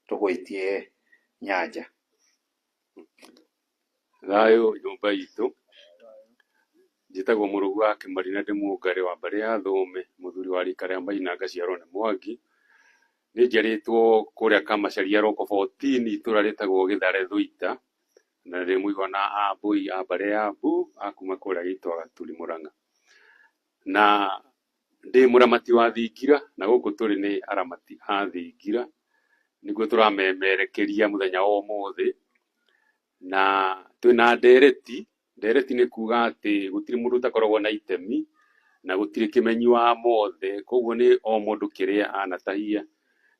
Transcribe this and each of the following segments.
Tũgũitie nyanja. Thayũ nyũmba itũ, njĩtagwo Mũrũgu wa Kĩmari na ndĩ Mũngarĩ wa mbarĩ ya Thũme, mũthuri wa rika rĩa Maina ngaciarwo nĩ Mwangi. Niĩ njiarĩtwo kũrĩa Kamacharia Local 14 itũra rĩtagwo Gĩthare Thũita, na ndĩ mũigana a Mbũi a mbarĩ ya Mbu a kuma kũrĩa gĩitwa Gaturi Mũrang'a. Na ndĩ mũramati wa thingira na gũkũ tũrĩ nĩ aramati a thingira, nĩguo tũramemerekeria mũthenya wa ũmũthĩ. Na twĩna ndereti, ndereti nĩ kuga atĩ gũtirĩ mũndũ ũtakoragwo na itemi na gũtirĩ kĩmenyi wa mothe, koguo nĩ o mũndũ kĩrĩa anatahia.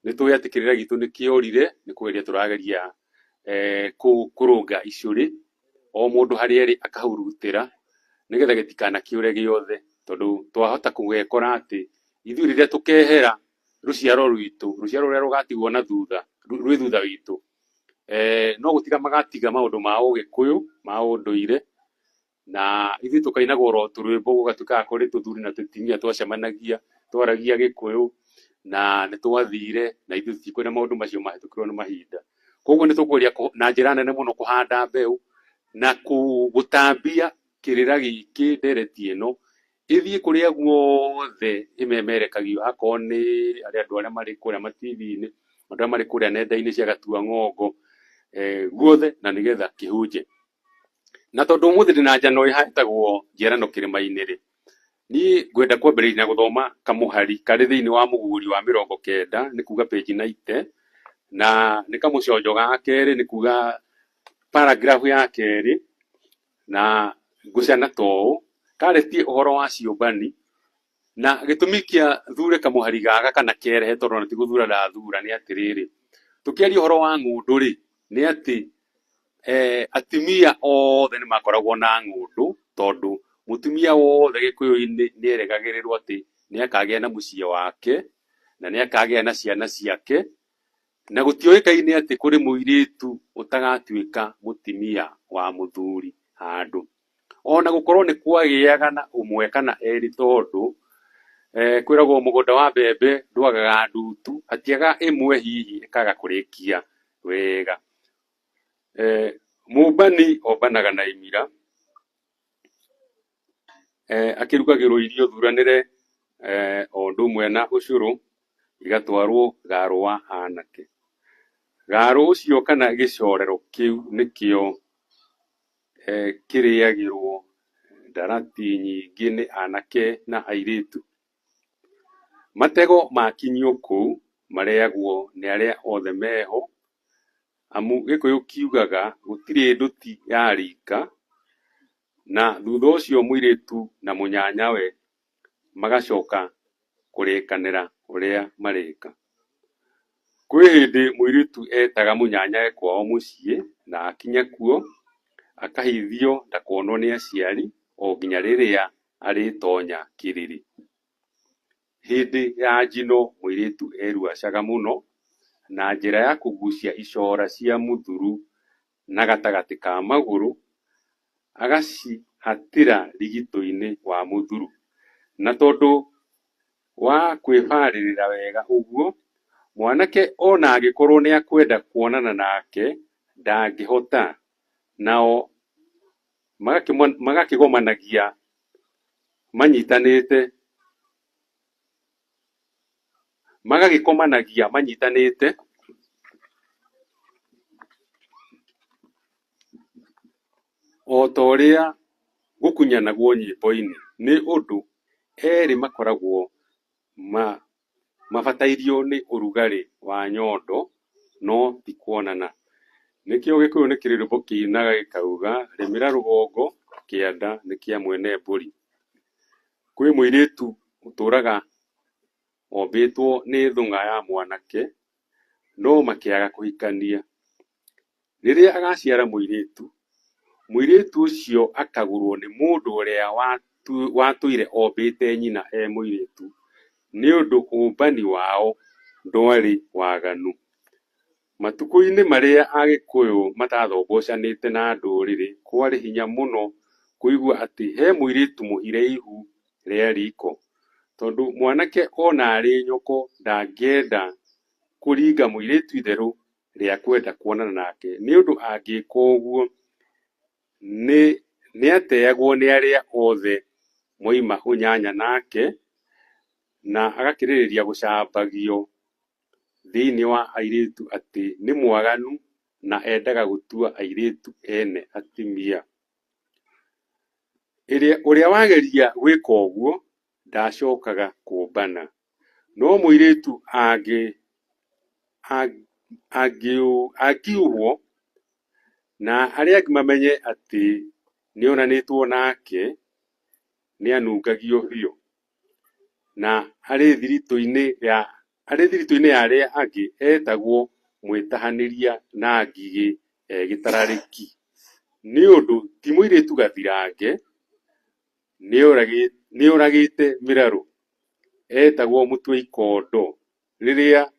Nĩ tũĩ atĩ kĩrĩra gitũ nĩ kĩorire, nĩ kũgeria tũrageria kũrũnga icũrĩ, o mũndũ harĩa arĩ akahurutĩra nĩgetha gĩtikanakĩũre gĩothe, tondũ twahota gũgekora atĩ ithuĩ rĩrĩa tũkehera rũciaro rwitũ, rũciaro rũrĩa rũgatigwo na thutha, rwĩ thutha witũ, no gũtiga magatiga maũndũ ma ũgĩkũyũ, ma ũndũire, na ithuĩ tũkainagwo oro tũrwĩmbo gũgatuĩkaga kũrĩ tũthuri na tũtumia twacemanagia, twaragia gĩkũyũ, na nĩ twathire na ithuĩ tũtikwenda maũndũ macio mahĩtũkĩrwo nĩ mahinda. Koguo nĩ tũkũgeria na njĩra nene mũno kũhanda mbeũ na gũtambia kĩrĩra gĩkĩ ndereti ĩno ĩthiĩ kũrĩa guothe ĩmemerekagio, akorwo nĩ arĩa andũ arĩa marĩ kũrĩa ma TV-inĩ, andũ arĩa marĩ kũrĩa nenda-inĩ cia gatua ng'ongo, guothe na nĩgetha kĩhunje. Na tondũ ũmũthĩ ndĩna njano ĩ haha ĩtagwo njiarano kĩrĩma-inĩ rĩ, niĩ ngwenda kwambĩrĩria na gũthoma kamũhari karĩ thĩinĩ wa mũguri wa mĩrongo kenda, nĩ kuga page 90, na nĩ kamũconjo ga kerĩ, nĩ kuga paragraph ya kerĩ, na ngũcana ta ũũ, karĩtie ũhoro wa ciũmbani, na gĩtũmi kĩa thure kamũhari gaka kana kerehe tondũ ona ti gũthura ndathura nĩ atĩrĩrĩ, tũkĩaria ũhoro wa ng'ũndũ rĩ, nĩ atĩ atumia othe nĩ makoragwo na ng'ũndũ, tondũ mũtumia wothe gĩkũyũ-inĩ nĩ erĩgagĩrĩrwo atĩ nĩ akagĩa na mũciĩ wake, na nĩ akagĩa na ciana ciake, na gũtiũĩkaine atĩ kũrĩ mũirĩtu ũtagatuĩka mũtumia wa mũthuri handũ. Ona gũkorwo nĩ kwagĩaga na ũmwe kana erĩ tondũ kwĩragwo mũgũnda wa mbembe ndwagaga ndutu, hatiaga ĩmwe hihi ĩkaga kũrĩkia wega. Mũmbani ombanaga na imira, akĩrugagĩrwo irio thuranĩre o ũndũ ũmwe na ũcũrũ, igatwarwo garũ wa anake. Garũ ũcio kana gĩcorero kĩu nĩkĩo kĩrĩagĩrwo ndarati nyingĩ nĩ anake na airĩtu. Matego makinyio kũu marĩagwo nĩ arĩa othe meho, amu Gĩkũyũ kiugaga gũtirĩ nduti ya rika, na thutha ũcio mũirĩtu na mũnyanyawe magacoka kũrĩkanĩra ũrĩa marĩka. Kwĩ hĩndĩ mũirĩtu etaga mũnyanyawe kwao mũciĩ na akinya kuo akahithio ndakonwo nĩ aciari o nginya rĩrĩa arĩtonya kĩrĩrĩ. Hĩndĩ ya njino mũirĩtu eruacaga mũno na njĩra ya kũgucia icora cia mũthuru na gatagatĩ ka magũrũ agacihatĩra rigitũ-inĩ wa mũthuru. Na tondũ wa kwĩbarĩrĩra wega ũguo, mwanake ona angĩkorwo nĩakwenda kuonana nake ndangĩhota, nao magakĩgomanagia manyitanĩte magagĩkomanagia manyitanĩte o ta ũrĩa gũkunyanagwo nyĩmbo-inĩ, nĩ ũndũ erĩ makoragwo mabatairio nĩ ũrugarĩ wa nyondo no ti kuonana. Nĩkĩo Gĩkũyũ nĩ kĩrĩ rwĩmbo kĩinaga gĩkauga rĩmĩra rũgongo kĩanda nĩ kĩa mwene mbũri. Kwĩ mũirĩtu ũtũraga ombĩtwo nĩ thũng'a ya mwanake no makĩaga kũhikania. Rĩrĩa agaciara mũirĩtu, mũirĩtu ũcio akagũrwo nĩ mũndũ ũrĩa watũire ombĩte nyina e mũirĩtu nĩ ũndũ ũmbani wao ndwarĩ waganu. Matukũ-inĩ marĩa Agĩkũyũ matathombocanĩte na ndũrĩrĩ, kwarĩ hinya mũno kũigua atĩ he mũirĩtu mũhire ihu rĩa riko, tondũ mwanake ona arĩ nyoko ndangĩenda kũringa mũirĩtu itherũ rĩa kwenda kuonana nake nĩ ũndũ angĩka ũguo nĩateagwo nĩ arĩa othe moima ũnyanya nake na agakĩrĩrĩria gũcambagio thĩinĩ wa airĩtu atĩ nĩ mwaganu na endaga gũtua airĩtu ene atumia. Ũrĩa wageria gwĩka ũguo ndacokaga kũmbana. No mũirĩtu angiuhwo na arĩa angĩ mamenye atĩ nĩonanĩtwo nake, nĩanungagio biũ. Na arĩ thiritũ-inĩ ya arĩa angĩ etagwo mwĩtahanĩria na ngigĩ e gĩtararĩki. Nĩ ũndũ ti mũirĩtu gathirange, nĩoragĩte mĩrarũ. Etagwo mũtwe ikondo rĩrĩa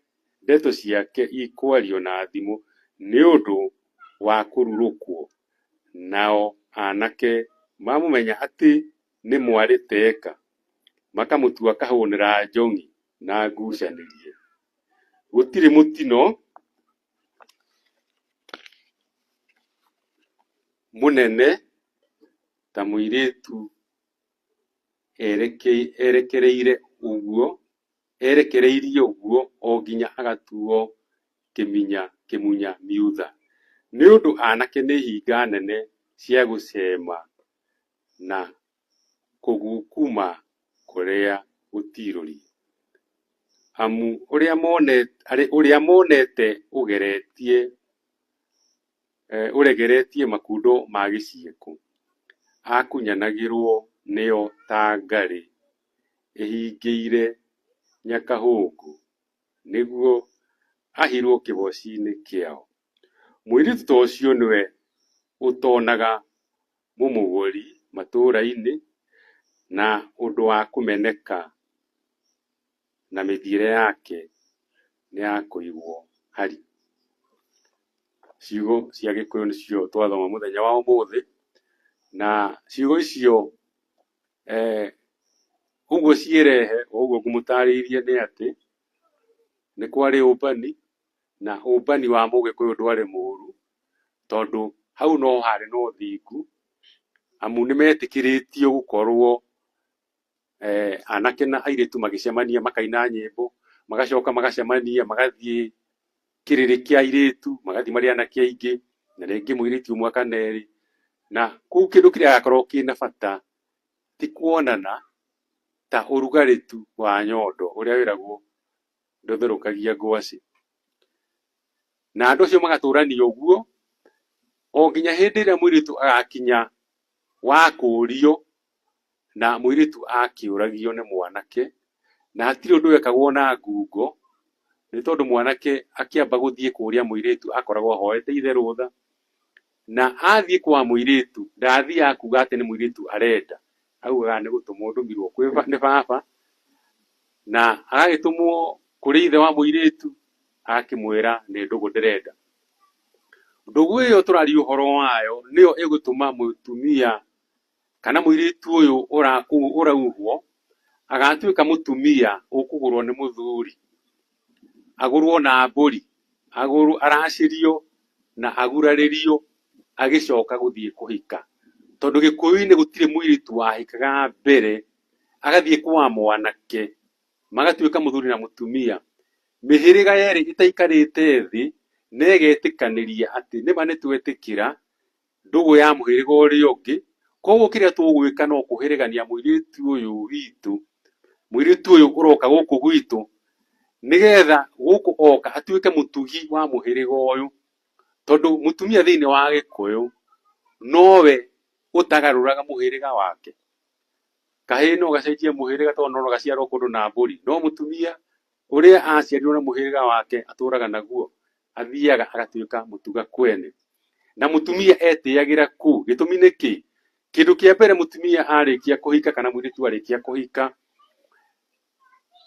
ndeto ciake ikwario na thimũ nĩ ũndũ wa kũrurũkwo. Nao anake mamũmenya atĩ nĩ mwarĩ teka, makamũtua kahũnĩra njong'i na ngucanĩrie. Gũtirĩ mũtino mũnene ta mũirĩtu erekereirio ũguo o nginya agatuo kĩmunya miutha. Nĩ ũndũ anake nĩ hinga nene cia gũcema na kũgukuma kũrĩa gũtirũrie. Amu ũrĩa monete ũregeretie makundo ma gĩcieko, akunyanagĩrwo nĩo ta ngarĩ ĩhingĩire nyakahũngũ nĩguo ahirwo kĩboci-inĩ kĩao. Mũirĩtu ta ũcio nĩwe ũtonaga mũmũgũri matũra-inĩ na ũndũ wa kũmeneka na mĩthiĩre yake nĩ ya kũigwo hari. Ciugo cia Gĩkũyũ nĩcio twathoma mũthenya wa ũmũthĩ, na ciugo icio ũguo ciĩrehe o ũguo ngũmũtarĩirie nĩ atĩ nĩ kwarĩ ũmbani, na ũmbani wa Mũgĩkũyũ ndwarĩ mũru, tondũ hau no harĩ na ũthingu, amu nĩmetĩkĩrĩtio gũkorwo anake na airĩtu magĩcemania makaina nyĩmbo, magacoka magacemania magathiĩ kĩrĩrĩ kĩa airĩtu, magathiĩ marĩ anake aingĩ, na rĩngĩ mũirĩtu ũmwe kana erĩ, na kũu kĩndũ kĩrĩa gĩakoragwo kĩna bata ti kuonana ta ũrugarĩ tu wa nyondo ũrĩa wĩragwo ndũtherũkagia ngwacĩ. Na andũ acio magatũrania ũguo o nginya hĩndĩ ĩrĩa mũirĩtu agakinya wa kũũrio, na mũirĩtu akĩũragio nĩ mwanake, na hatirĩ ũndũ wekagwo na ngungo, nĩ tondũ mwanake akĩamba gũthiĩ kũũria mũirĩtu akoragwo ahoete ithe rũtha, na athiĩ kwa mũirĩtu ndathiaga kuga atĩ nĩ mũirĩtu arenda, augaga nĩ gũtũmwo ndũmirwo nĩ baba, na agagĩtũmwo kũrĩ ithe wa mũirĩtu agakĩmwĩra nĩ ndũgũ ndĩrenda. Ndũgũ ĩyo tũraria ũhoro wayo nĩyo ĩgũtũma mũtumia kana mũirĩtu ũyũ ũrauhwo agatuĩka mũtumia ũkũgũrwo nĩ mũthuri, agũrwo na mbũri, agũrwo aracĩrio na agurarĩrio agĩcoka gũthiĩ kũhika. Tondũ Gĩkũyũ-inĩ gũtirĩ mũirĩtu wahikaga mbere agathiĩ kwa mwanake magatuĩka mũthuri na mũtumia. Mĩhĩrĩga yerĩ ĩtaikarĩte thĩ na ĩgetĩkanĩria atĩ nĩma nĩtwetĩkĩra ndũgũ ya mũhĩrĩga ũrĩa ũngĩ, koguo kĩrĩa tũgwĩka no kũhĩrĩgania mũirĩtu ũyũ witũ, mũirĩtu ũyũ ũroka gũkũ gwitũ, nĩgetha gũkũ oka atuĩke mũtugi wa mũhĩrĩga ũyũ. Tondũ mũtumia thĩinĩ wa Gĩkũyũ nowe ũtagarũraga mũhĩrĩga wake. Kahĩĩ no gacenjie mũhĩrĩga tondũ no gaciarwo kũndũ na mbũri, no mũtumia ũrĩa aciarirwo na mũhĩrĩga wake atũraga naguo, athiaga agatuĩka mũtuga kwene. Na mũtumia etĩagĩra kũu, gĩtũmi nĩ kĩ? Kĩndũ kĩa mbere mũtumia arĩkia kũhika kana mũirĩtu arĩkia kũhika,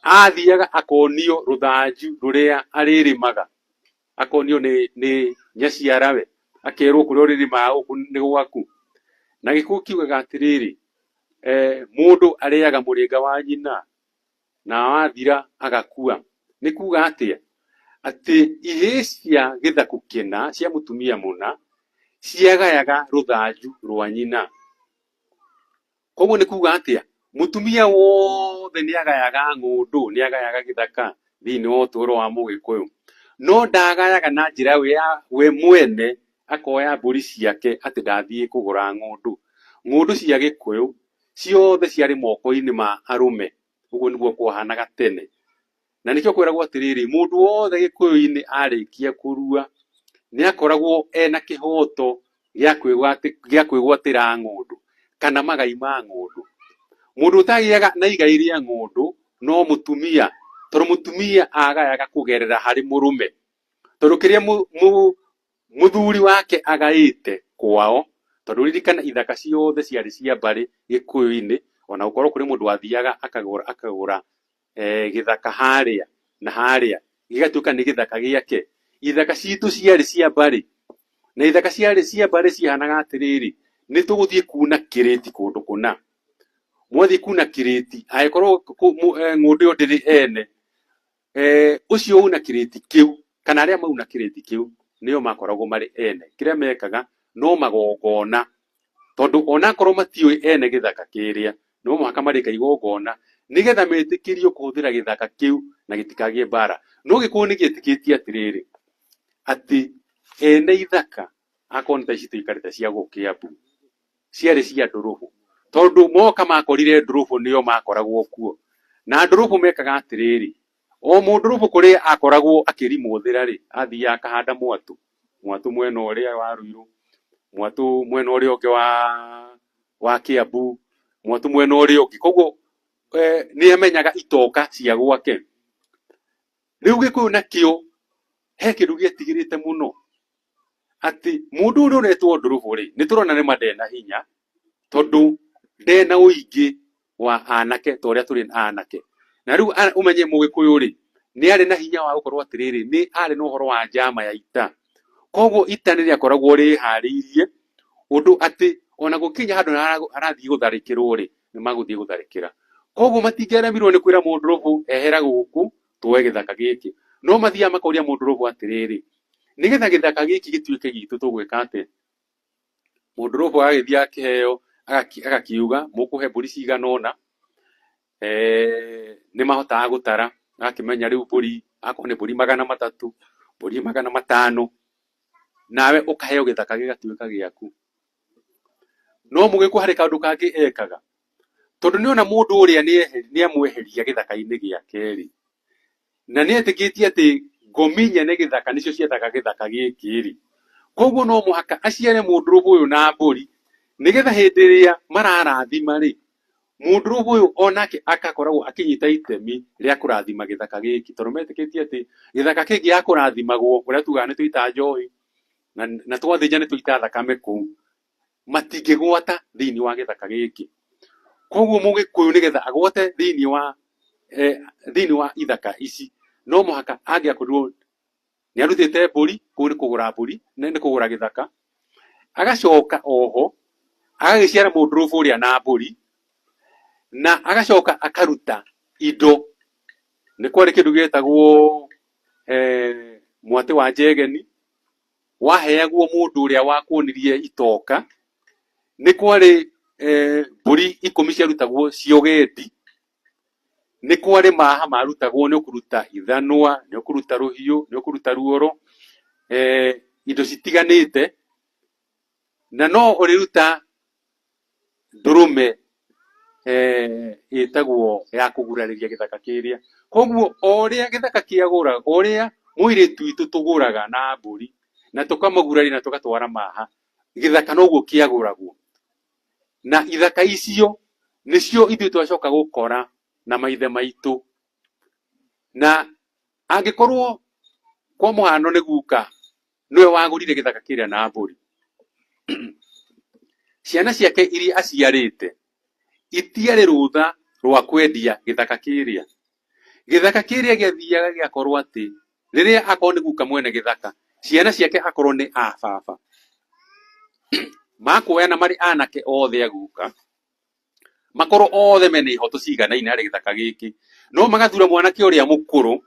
athiaga akonio rũthanju rũrĩa arĩrĩmaga, akonio nĩ nyaciarawe, akerwo kũrĩa ũrĩrĩmaga gũkũ nĩ gwaku. Na Gĩkũyũ kiugaga atĩrĩrĩ, mũndũ arĩaga mũrĩnga wa nyina na wathira agakua. Nĩ kuga atĩa? Atĩ ihĩĩ cia gĩthaku kĩna cia mũtumia mũna ciagayaga rũthanju rwa nyina. Koguo nĩ kuga atĩa? Mũtumia wothe nĩ agayaga ng'ũndũ, nĩ agayaga gĩthaka thĩinĩ wa ũtũũro wa Mũgĩkũyũ. No ndagayaga na njĩra ya we mwene akoya mbũri ciake atĩ ndathiĩ kũgũra ng'ũndũ. Ng'ũndũ cia Gĩkũyũ ciothe ciarĩ moko-inĩ ma arũme. Ũguo nĩguo kwahanaga tene. Na nĩkĩo kwĩragwo atĩrĩrĩ, mũndũ wothe Gĩkũyũ-inĩ arĩkia kũrua, nĩ akoragwo ena kĩhoto gĩa kwĩgwatĩra ng'ũndũ kana magai ma ng'ũndũ. Mũndũ ũtagĩaga na igai rĩa ng'ũndũ no mũtumia, tondũ mũtumia agayaga kũgerera harĩ mũrũme. Tondũ kĩrĩa mũthuri wake agaĩte kwao, tondũ ririkana ithaka ciothe ciarĩ cia mbarĩ Gĩkũyũ-inĩ, ona gũkorwo kũrĩ mũndũ wathiaga akagũra akagũra gĩthaka harĩa na harĩa gĩgatuĩka nĩ gĩthaka gĩake. Ithaka citũ ciarĩ cia mbarĩ, na ithaka ciarĩ cia mbarĩ ciahanaga atĩrĩrĩ, nĩ tũgũthiĩ kuna kĩrĩti kũndũ kũna. Mwathiĩ kuna kĩrĩti, angĩkorwo ng'ũndũ ĩyo ndĩrĩ ene, ũcio una kĩrĩti kĩu kana arĩa mauna kĩrĩti kĩu nĩo makoragwo marĩ ene. Kĩrĩa mekaga no magongona, tondũ onakorwo matiũĩ ene gĩthaka kĩrĩa, no mũhaka marĩka igongona nĩgetha metĩkĩrio kũhũthĩra gĩthaka kĩu na gĩtikagĩe mbara. No Gĩkũyũ nĩ gĩetĩkĩtie atĩrĩrĩ, atĩ ene ithaka akorwo nĩ ta ici tũikarĩte cia gũkũ Kĩambu, ciarĩ cia ndũrũhũ, tondũ moka makorire ndũrũhũ nĩo makoragwo kuo. Na ndũrũhũ mekaga atĩrĩrĩ, o mũndũrũhũ kũrĩa akoragwo akĩrimũthĩra rĩ, athiaga akahanda mwatũ, mwatũ mwena ũrĩa wa Ruiru, mwatũ mwena ũrĩa ũngĩ wa Kĩambu, mwatũ mwena ũrĩa ũngĩ. Koguo nĩ amenyaga itoka cia gwake. Rĩu Gĩkũyũ nakĩo he kĩndũ gĩetigĩrĩte mũno, atĩ mũndũ ũrĩa ũretwo ndũrũhũ rĩ, nĩ tũrona nĩma ndena hinya, tondũ ndena ũingĩ wa anake ta ũrĩa tũrĩ anake. Na rĩu ũmenye Mũgĩkũyũ rĩ, nĩ arĩ na hinya wa gũkorwo atĩrĩrĩ, nĩ arĩ na ũhoro wa njama ya ita. Koguo ita nĩ rĩakoragwo rĩharĩirie ũndũ atĩ ona gũkinya handũ harathiĩ gũtharĩkĩrwo rĩ, nĩ magũthiĩ gũtharĩkĩra. Koguo matingĩaremirwo nĩ kwĩra mũndũrũhũ ehera gũkũ tuoe gĩthaka gĩkĩ. No mathiaga makoria mũndũrũhũ atĩrĩrĩ, nĩgetha gĩthaka gĩkĩ gĩtuĩke gitũ tũgwĩka atĩa? Mũndũrũhũ agagĩthiĩ agakĩheo, agakiuga mũkũhe mbũri cigana ũna, nĩ mahotaga gũtara, agakĩmenya rĩu mbũri akorwo nĩ mbũri 300, mbũri 500, nawe ũkaheo gĩthaka gĩgatuĩka gĩaku. No Mũgĩkũyũ harĩ kaũndũ kangĩ ekaga, tondũ nĩona mũndũ ũrĩa nĩ amweheria gĩthaka-inĩ gĩake rĩ, na nĩ etĩkĩtie atĩ ngomi nyene gĩthaka nĩcio ciethaga gĩthaka gĩkĩ rĩ, koguo no mũhaka aciare mũndũrũhũ ũyũ na mbũri, nĩgetha hĩndĩ ĩrĩa mararathima rĩ, mũndũrũhũ ũyũ onake agakoragwo akĩnyita itemi rĩa kũrathima gĩthaka gĩkĩ, tondũ metĩkĩtie atĩ gĩthaka kĩngĩ kũrathimagwo, ũrĩa tugaga nĩ twaita njohi, na twathĩnja nĩ twaita thakame kũu, matingĩgwata thĩinĩ wa gĩthaka gĩkĩ. Koguo Mũgĩkũyũ nĩgetha agwate thĩinĩ wa ithaka ici, no mũhaka angĩakorirwo nĩ arutĩte mbũri, kũu nĩ kũgũra mbũri, nĩ kũgũra gĩthaka, agacoka oho agagĩciara mũndũrũhũ ũrĩa na mbũri, na agacoka akaruta indo. Nĩ kwarĩ kĩndũ gĩetagwo mwatĩ wa njegeni, waheagwo mũndũ ũrĩa wakuonirie itoka. Nĩ kwarĩ mbũri 10 ciarutagwo cia ũgendi, nĩ kwarĩ maha marutagwo, nĩ ũkũruta ithanwa, nĩ ũkũruta rũhiũ, nĩ ũkũruta ruoro, indo citiganĩte, na no ũrĩruta ndũrũme ĩtagwo ya kũgurarĩria gĩthaka kĩrĩa. Koguo o ũrĩa gĩthaka kĩagũra, o ũrĩa mũirĩtu witũ tũgũraga na mbũri na tũkamũguraria na tũgatwara maha, gĩthaka noguo kĩagũragwo. Na ithaka icio nĩcio ithuĩ twacoka gũkora na maithe maitũ. Na angĩkorwo kwa mũhano nĩ guka nĩwe wagũrire gĩthaka kĩrĩa na mbũri, ciana ciake iria aciarĩte itiarĩ rũtha rwa kwendia gĩthaka kĩrĩa. Gĩthaka kĩrĩa gĩathiaga gĩgakorwo atĩ rĩrĩa akorwo nĩ guka mwene gĩthaka, ciana ciake akorwo nĩ a baba, makuoyana marĩ anake othe a guka, makorwo othe mena ihoto ciganaine harĩ gĩthaka gĩkĩ, no magathura mwanake ũrĩa mũkũrũ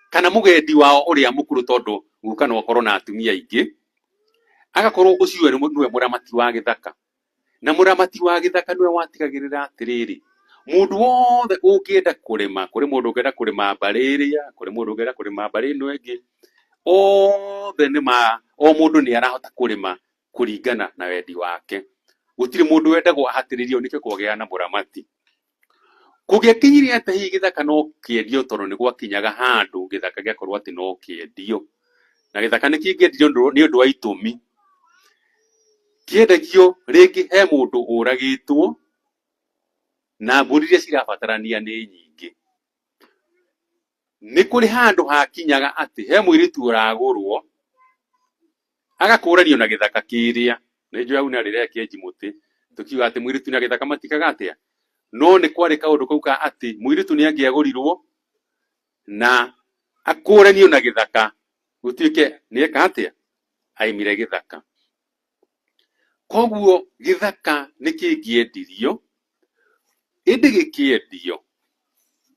Kana mũgendi wao ũrĩa mũkũrũ, tondũ guka no akorwo na atumia aingĩ, agakorwo ũcio nĩwe mũramati wa gĩthaka. Na mũramati wa gĩthaka nĩwe watigagĩrĩra atĩrĩrĩ, mũndũ wothe ũngĩenda kũrĩma, kũrĩ mũndũ ũngĩenda kũrĩma mbarĩ ĩrĩa, kũrĩ mũndũ ũngĩenda kũrĩma mbarĩ ĩno ĩngĩ, othe nĩ ma, o mũndũ nĩ arahota kũrĩma kũringana na wendi wake. Gũtirĩ mũndũ wendagwo ahatĩrĩrio, nĩkĩo kwagĩaga na mũramati. Kũngĩakinyire atĩ hihi gĩthaka no kĩendio, tondũ nĩ gwakinyaga handũ gĩthaka gĩakorwo atĩ no kĩendio, na gĩthaka nĩ kĩngĩendirio nĩ ũndũ wa itũmi. Kĩendagio rĩngĩ he mũndũ ũragĩtwo na mbũri iria cirabatarania nĩ nyingĩ. Nĩ kũrĩ handũ hakinyaga atĩ he mũirĩtu ũragũrwo agakũranio na gĩthaka kĩrĩa. Nĩ njũĩ hau nĩ arĩrĩa kĩenji mũtĩ, tũkiuga atĩ mũirĩtu na gĩthaka matikaga atĩa, no nĩ kwarĩ kaũndũ kau ka atĩ mũirĩtu nĩ angĩagũrirwo na akũranio na gĩthaka, gũtuĩke nĩ eka atĩa, aimire gĩthaka. Koguo gĩthaka nĩ kĩngĩendirio, ĩndĩ gĩkĩendio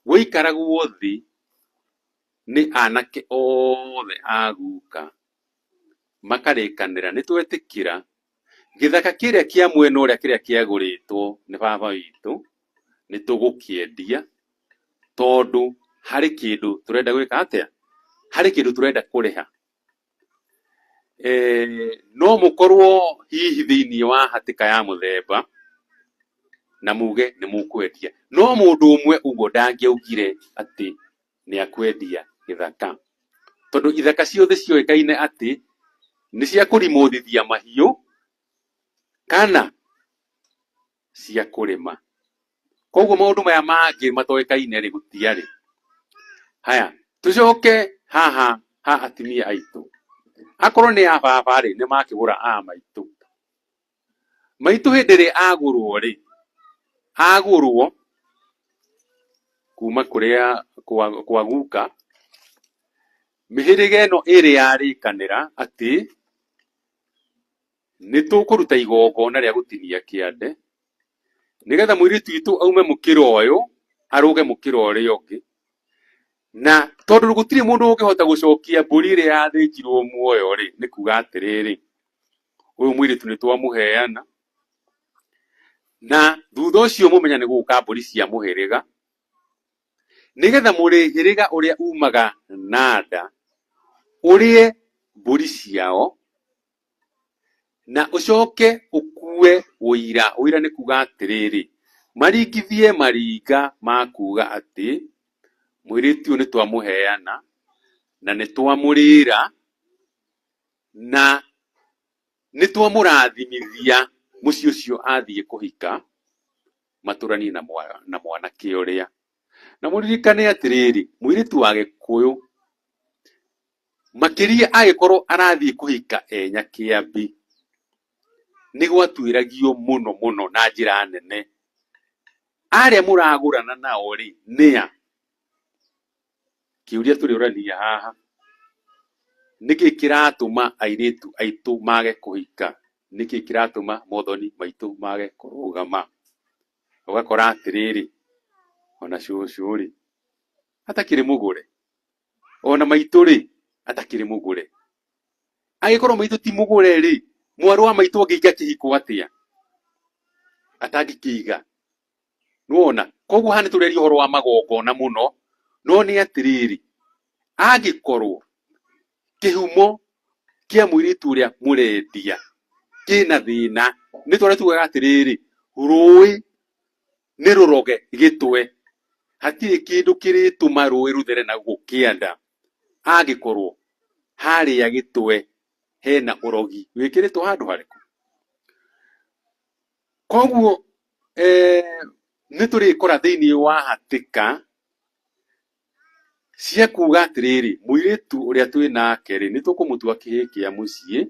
gwaikaragwo thĩ nĩ anake othe a guka makarĩkanĩra nĩ twetĩkĩra gĩthaka kĩrĩa kĩa mwena ũrĩa kĩrĩa kĩagũrĩtwo nĩ baba witũ nĩ tũgũkĩendia, tondũ harĩ kĩndũ tũrenda gwĩka atĩa, harĩ kĩndũ tũrenda kũrĩha. No mũkorwo hihi thĩinĩ wa hatĩka ya mũthemba na muge nĩ mũkwendia, no mũndũ ũmwe ũguo ndangĩaugire atĩ nĩ akwendia gĩthaka, tondũ ithaka ciothe cioĩkaine atĩ nĩ cia kũrimũthithia mahiũ kana cia kũrĩma. Koguo maũndũ maya mangĩ matoĩkaine rĩ, gũtiarĩ. Haya, tũcoke haha ha atumia aitũ. Akorwo nĩ a baba rĩ, nĩ makĩgũra a maitũ. Maitũ hĩndĩ ĩrĩa agũrwo rĩ, agũrwo kuma kũrĩa kwa guka, mĩhĩrĩga ĩno ĩrĩ yarĩkanĩra atĩ nĩ tũkũruta igongona rĩa gũtinia kĩande, nĩgetha mũirĩtu witũ aume mũkĩra ũyũ arũge mũkĩra ũrĩa ũngĩ. Na tondũ gũtirĩ mũndũ ũngĩhota gũcokia mbũri ĩrĩa yathĩnjirwo muoyo rĩ, nĩ kuga atĩrĩrĩ, ũyũ mũirĩtu nĩ twamũheana, na thutha ũcio mũmenya nĩ gũka mbũri cia mũhĩrĩga, nĩgetha mũhĩrĩga ũrĩa umaga na nda ũrĩe mbũri ciao, na ũcoke ũkue ũira. Ũira nĩ kuga atĩrĩrĩ, maringithie maringa ma kuga atĩ mũirĩtu ũyũ nĩ twamũheana na nĩ twamũrĩra na nĩ twamũrathimithia mũciĩ ũcio athiĩ kũhika matũranie na mwanake ũrĩa. Na mũririkane atĩrĩrĩ, mũirĩtu wa Gĩkũyũ makĩria angĩkorwo arathiĩ kũhika e Nyakĩambi, nĩ gwatuĩragio mũno mũno na njĩra nene. Arĩa mũragũrana nao rĩ, nĩa? Kĩũria tũrĩũrania haha, nĩkĩ kĩratũma airĩtu aitũ mage kũhika? Nĩkĩ kĩratũma mothoni maitũ mage kũrũgama? Ũgakora atĩrĩrĩ, ona cũcũ rĩ, atakĩrĩ mũgũre, ona maitũ rĩ, atakĩrĩ mũgũre. Angĩkorwo maitũ ti mũgũre rĩ, mwarĩ wa maitũ angĩiga kĩhiko atĩa? Atangĩkĩiga. Nĩwona? Koguo haha nĩtũreria ũhoro wa magongona mũno, no nĩ atĩrĩrĩ, angĩkorwo kĩhumo kĩa mũirĩtu ũrĩa mũrendia kĩna thĩna, nĩ tũrĩa tugaga atĩrĩrĩ, rũĩ nĩ rũroge gĩtwe, hatirĩ kĩndũ kĩrĩtũma rũĩ rũthere na gũkũ kĩanda, angĩkorwo harĩa gĩtwe hena ũrogi wĩkĩrĩtwo handũ harĩkũ? Koguo nĩ tũrĩkora thĩinĩ wa hatĩka cia kuga atĩrĩrĩ, mũirĩtu ũrĩa twĩ nake rĩ, nĩ tũkũmũtua kĩhĩĩ kĩa mũciĩ,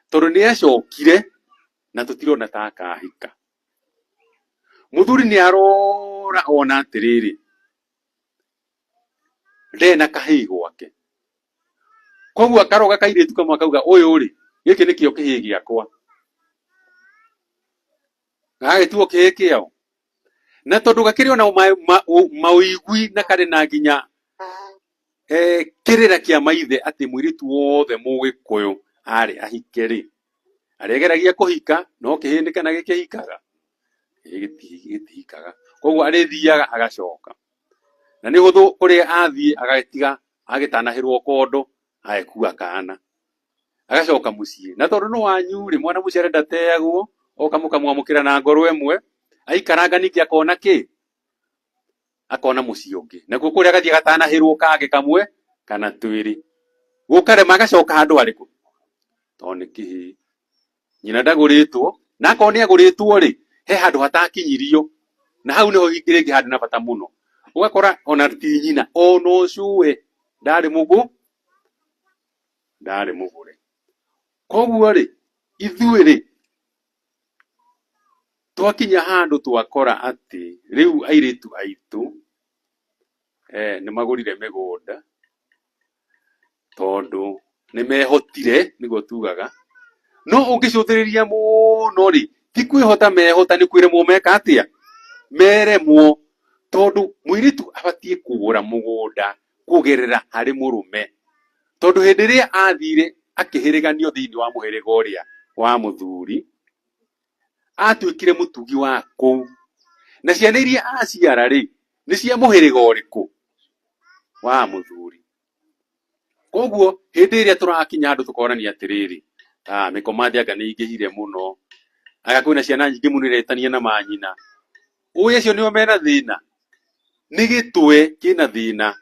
tondũ nĩ acokire na tũtirona ta akahika. Mũthuri nĩ arora ona atĩrĩrĩ, ndarĩ na kahĩĩ gwake. Koguo akaroga kairĩtu kamwe akauga ũyũ rĩ, gĩkĩ nĩkĩo kĩhĩĩ gĩakwa. Gagagĩtuo kĩhĩĩ kĩao. Na tondũ gakĩrĩ ona maũigui na karĩ na nginya Kĩrĩra kĩa maithe atĩ mũirĩtu wothe mũgĩkũyũ arĩ ahike rĩ, arĩgeragia kũhika no kĩhĩĩ nĩ kana gĩkĩhikaga? Gĩtihikaga. Koguo arĩthiaga agacoka. Na nĩ ũhũthũ kũrĩa athiĩ agagĩtiga agĩtanahĩrwo kondo agĩkua kana. Agacoka mũciĩ. Na tondũ nĩ wanyu rĩ, mwana mũciare ndateagwo, oka mũkamwamũkĩra na ngoro ĩmwe, aikaranga ningĩ akona kĩ? Akona mũciĩ ũngĩ. Nakuo kũrĩa agathiĩ agatanahĩrwo kangĩ kamwe kana twĩrĩ. Gũkarema agacoka handũ harĩkũ? Tondũ nĩ kĩhĩĩ. Nyina ndagũrĩtwo, na akorwo nĩ agũrĩtwo rĩ, he handũ hatakinyirio. Na hau nĩho rĩngĩ handũ na bata mũno. Ũgakora ona ti nyina, ona ũcũwe ndarĩ mũgũ, ndarĩ mũgũre. Koguo rĩ, ithuĩ rĩ, twakinya handũ twakora atĩ rĩu airĩtu aitũ nĩ magũrire mĩgũnda tondũ nĩ mehotire nĩguo tugaga. No ũngĩcũthĩrĩria mũno rĩ, ti kwĩhota mehota nĩ kwĩremwo meka atĩa? Meremwo. Tondũ mũirĩtu abatiĩ kũgũra mũgũnda kũgerera harĩ mũrũme. Tondũ hĩndĩ ĩrĩa athire akĩhĩrĩganio thĩinĩ wa mũhĩrĩga ũrĩa wa mũthuri, atuĩkire mũtugi wa kũu. Na ciana iria aciara rĩ, nĩ cia mũhĩrĩga ũrĩkũ? Wa mũthuri. Koguo hĩndĩ ĩrĩa tũrakinya handũ tũkonania atĩrĩrĩ, mĩkomathi anga nĩ ĩingĩhire mũno, anga kwĩna ciana nyingĩ mũno iretania na manyina. Ũĩ acio nĩo mena thĩna? Nĩ gĩtwe kĩna thĩna.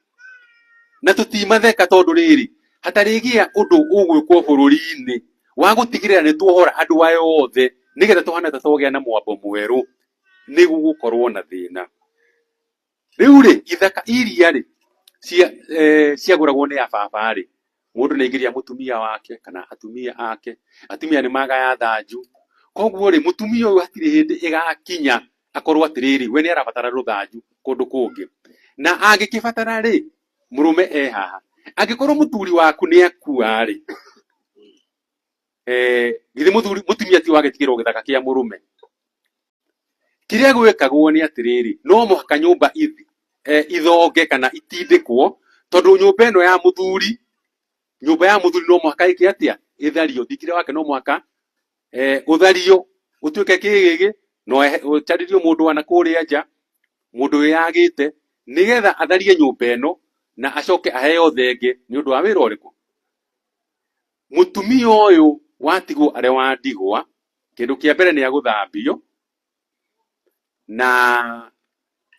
Na tũtimatheka tondũ rĩrĩ, hatarĩgĩa ũndũ ũgwĩkwo bũrũri-inĩ wa gũtigĩrĩra nĩ tuohora andũ aya othe nĩgetha tũhane ta twagĩa na mwambo mwerũ, nĩ gũgũkorwo na thĩna. Rĩu rĩ, ithaka iria rĩ, ciagũragwo nĩ ababa rĩ, mũndũ nĩ aingĩria mũtumia wake kana atumia ake, atumia nĩ magaya thanju. Koguo rĩ, mũtumia ũyũ hatirĩ hĩndĩ ĩgakinya akorwo atĩrĩrĩ, we nĩ arabatara rũthanju kũndũ kũngĩ. Na angĩkĩbatara rĩ, mũrũme e haha. Angĩkorwo mũthuri waku nĩ akua rĩ, githĩ mũthuri mũtumia ti wagĩtigĩrwo gĩthaka kĩa mũrũme? Kĩrĩa gwĩkagwo nĩ atĩrĩrĩ, no mũhaka nyũmba ithonge kana itindĩkwo, tondũ nyũmba ĩno ya mũthuri, nyũmba ya mũthuri no mũhaka ĩke atĩa? Ĩthario. Thingire wake no mũhaka ũthario, ũtuĩke kĩgĩgĩ, na ũcarĩrio mũndũ wa nakũrĩa nja, mũndũ wĩyagĩte, nĩgetha atharie nyũmba ĩno, na acoke aheo thenge nĩ ũndũ wa wĩra ũrĩkũ? Mũtumia ũyũ watigwo arĩ wa ndigwa, kĩndũ kĩa mbere nĩ agũthambio, na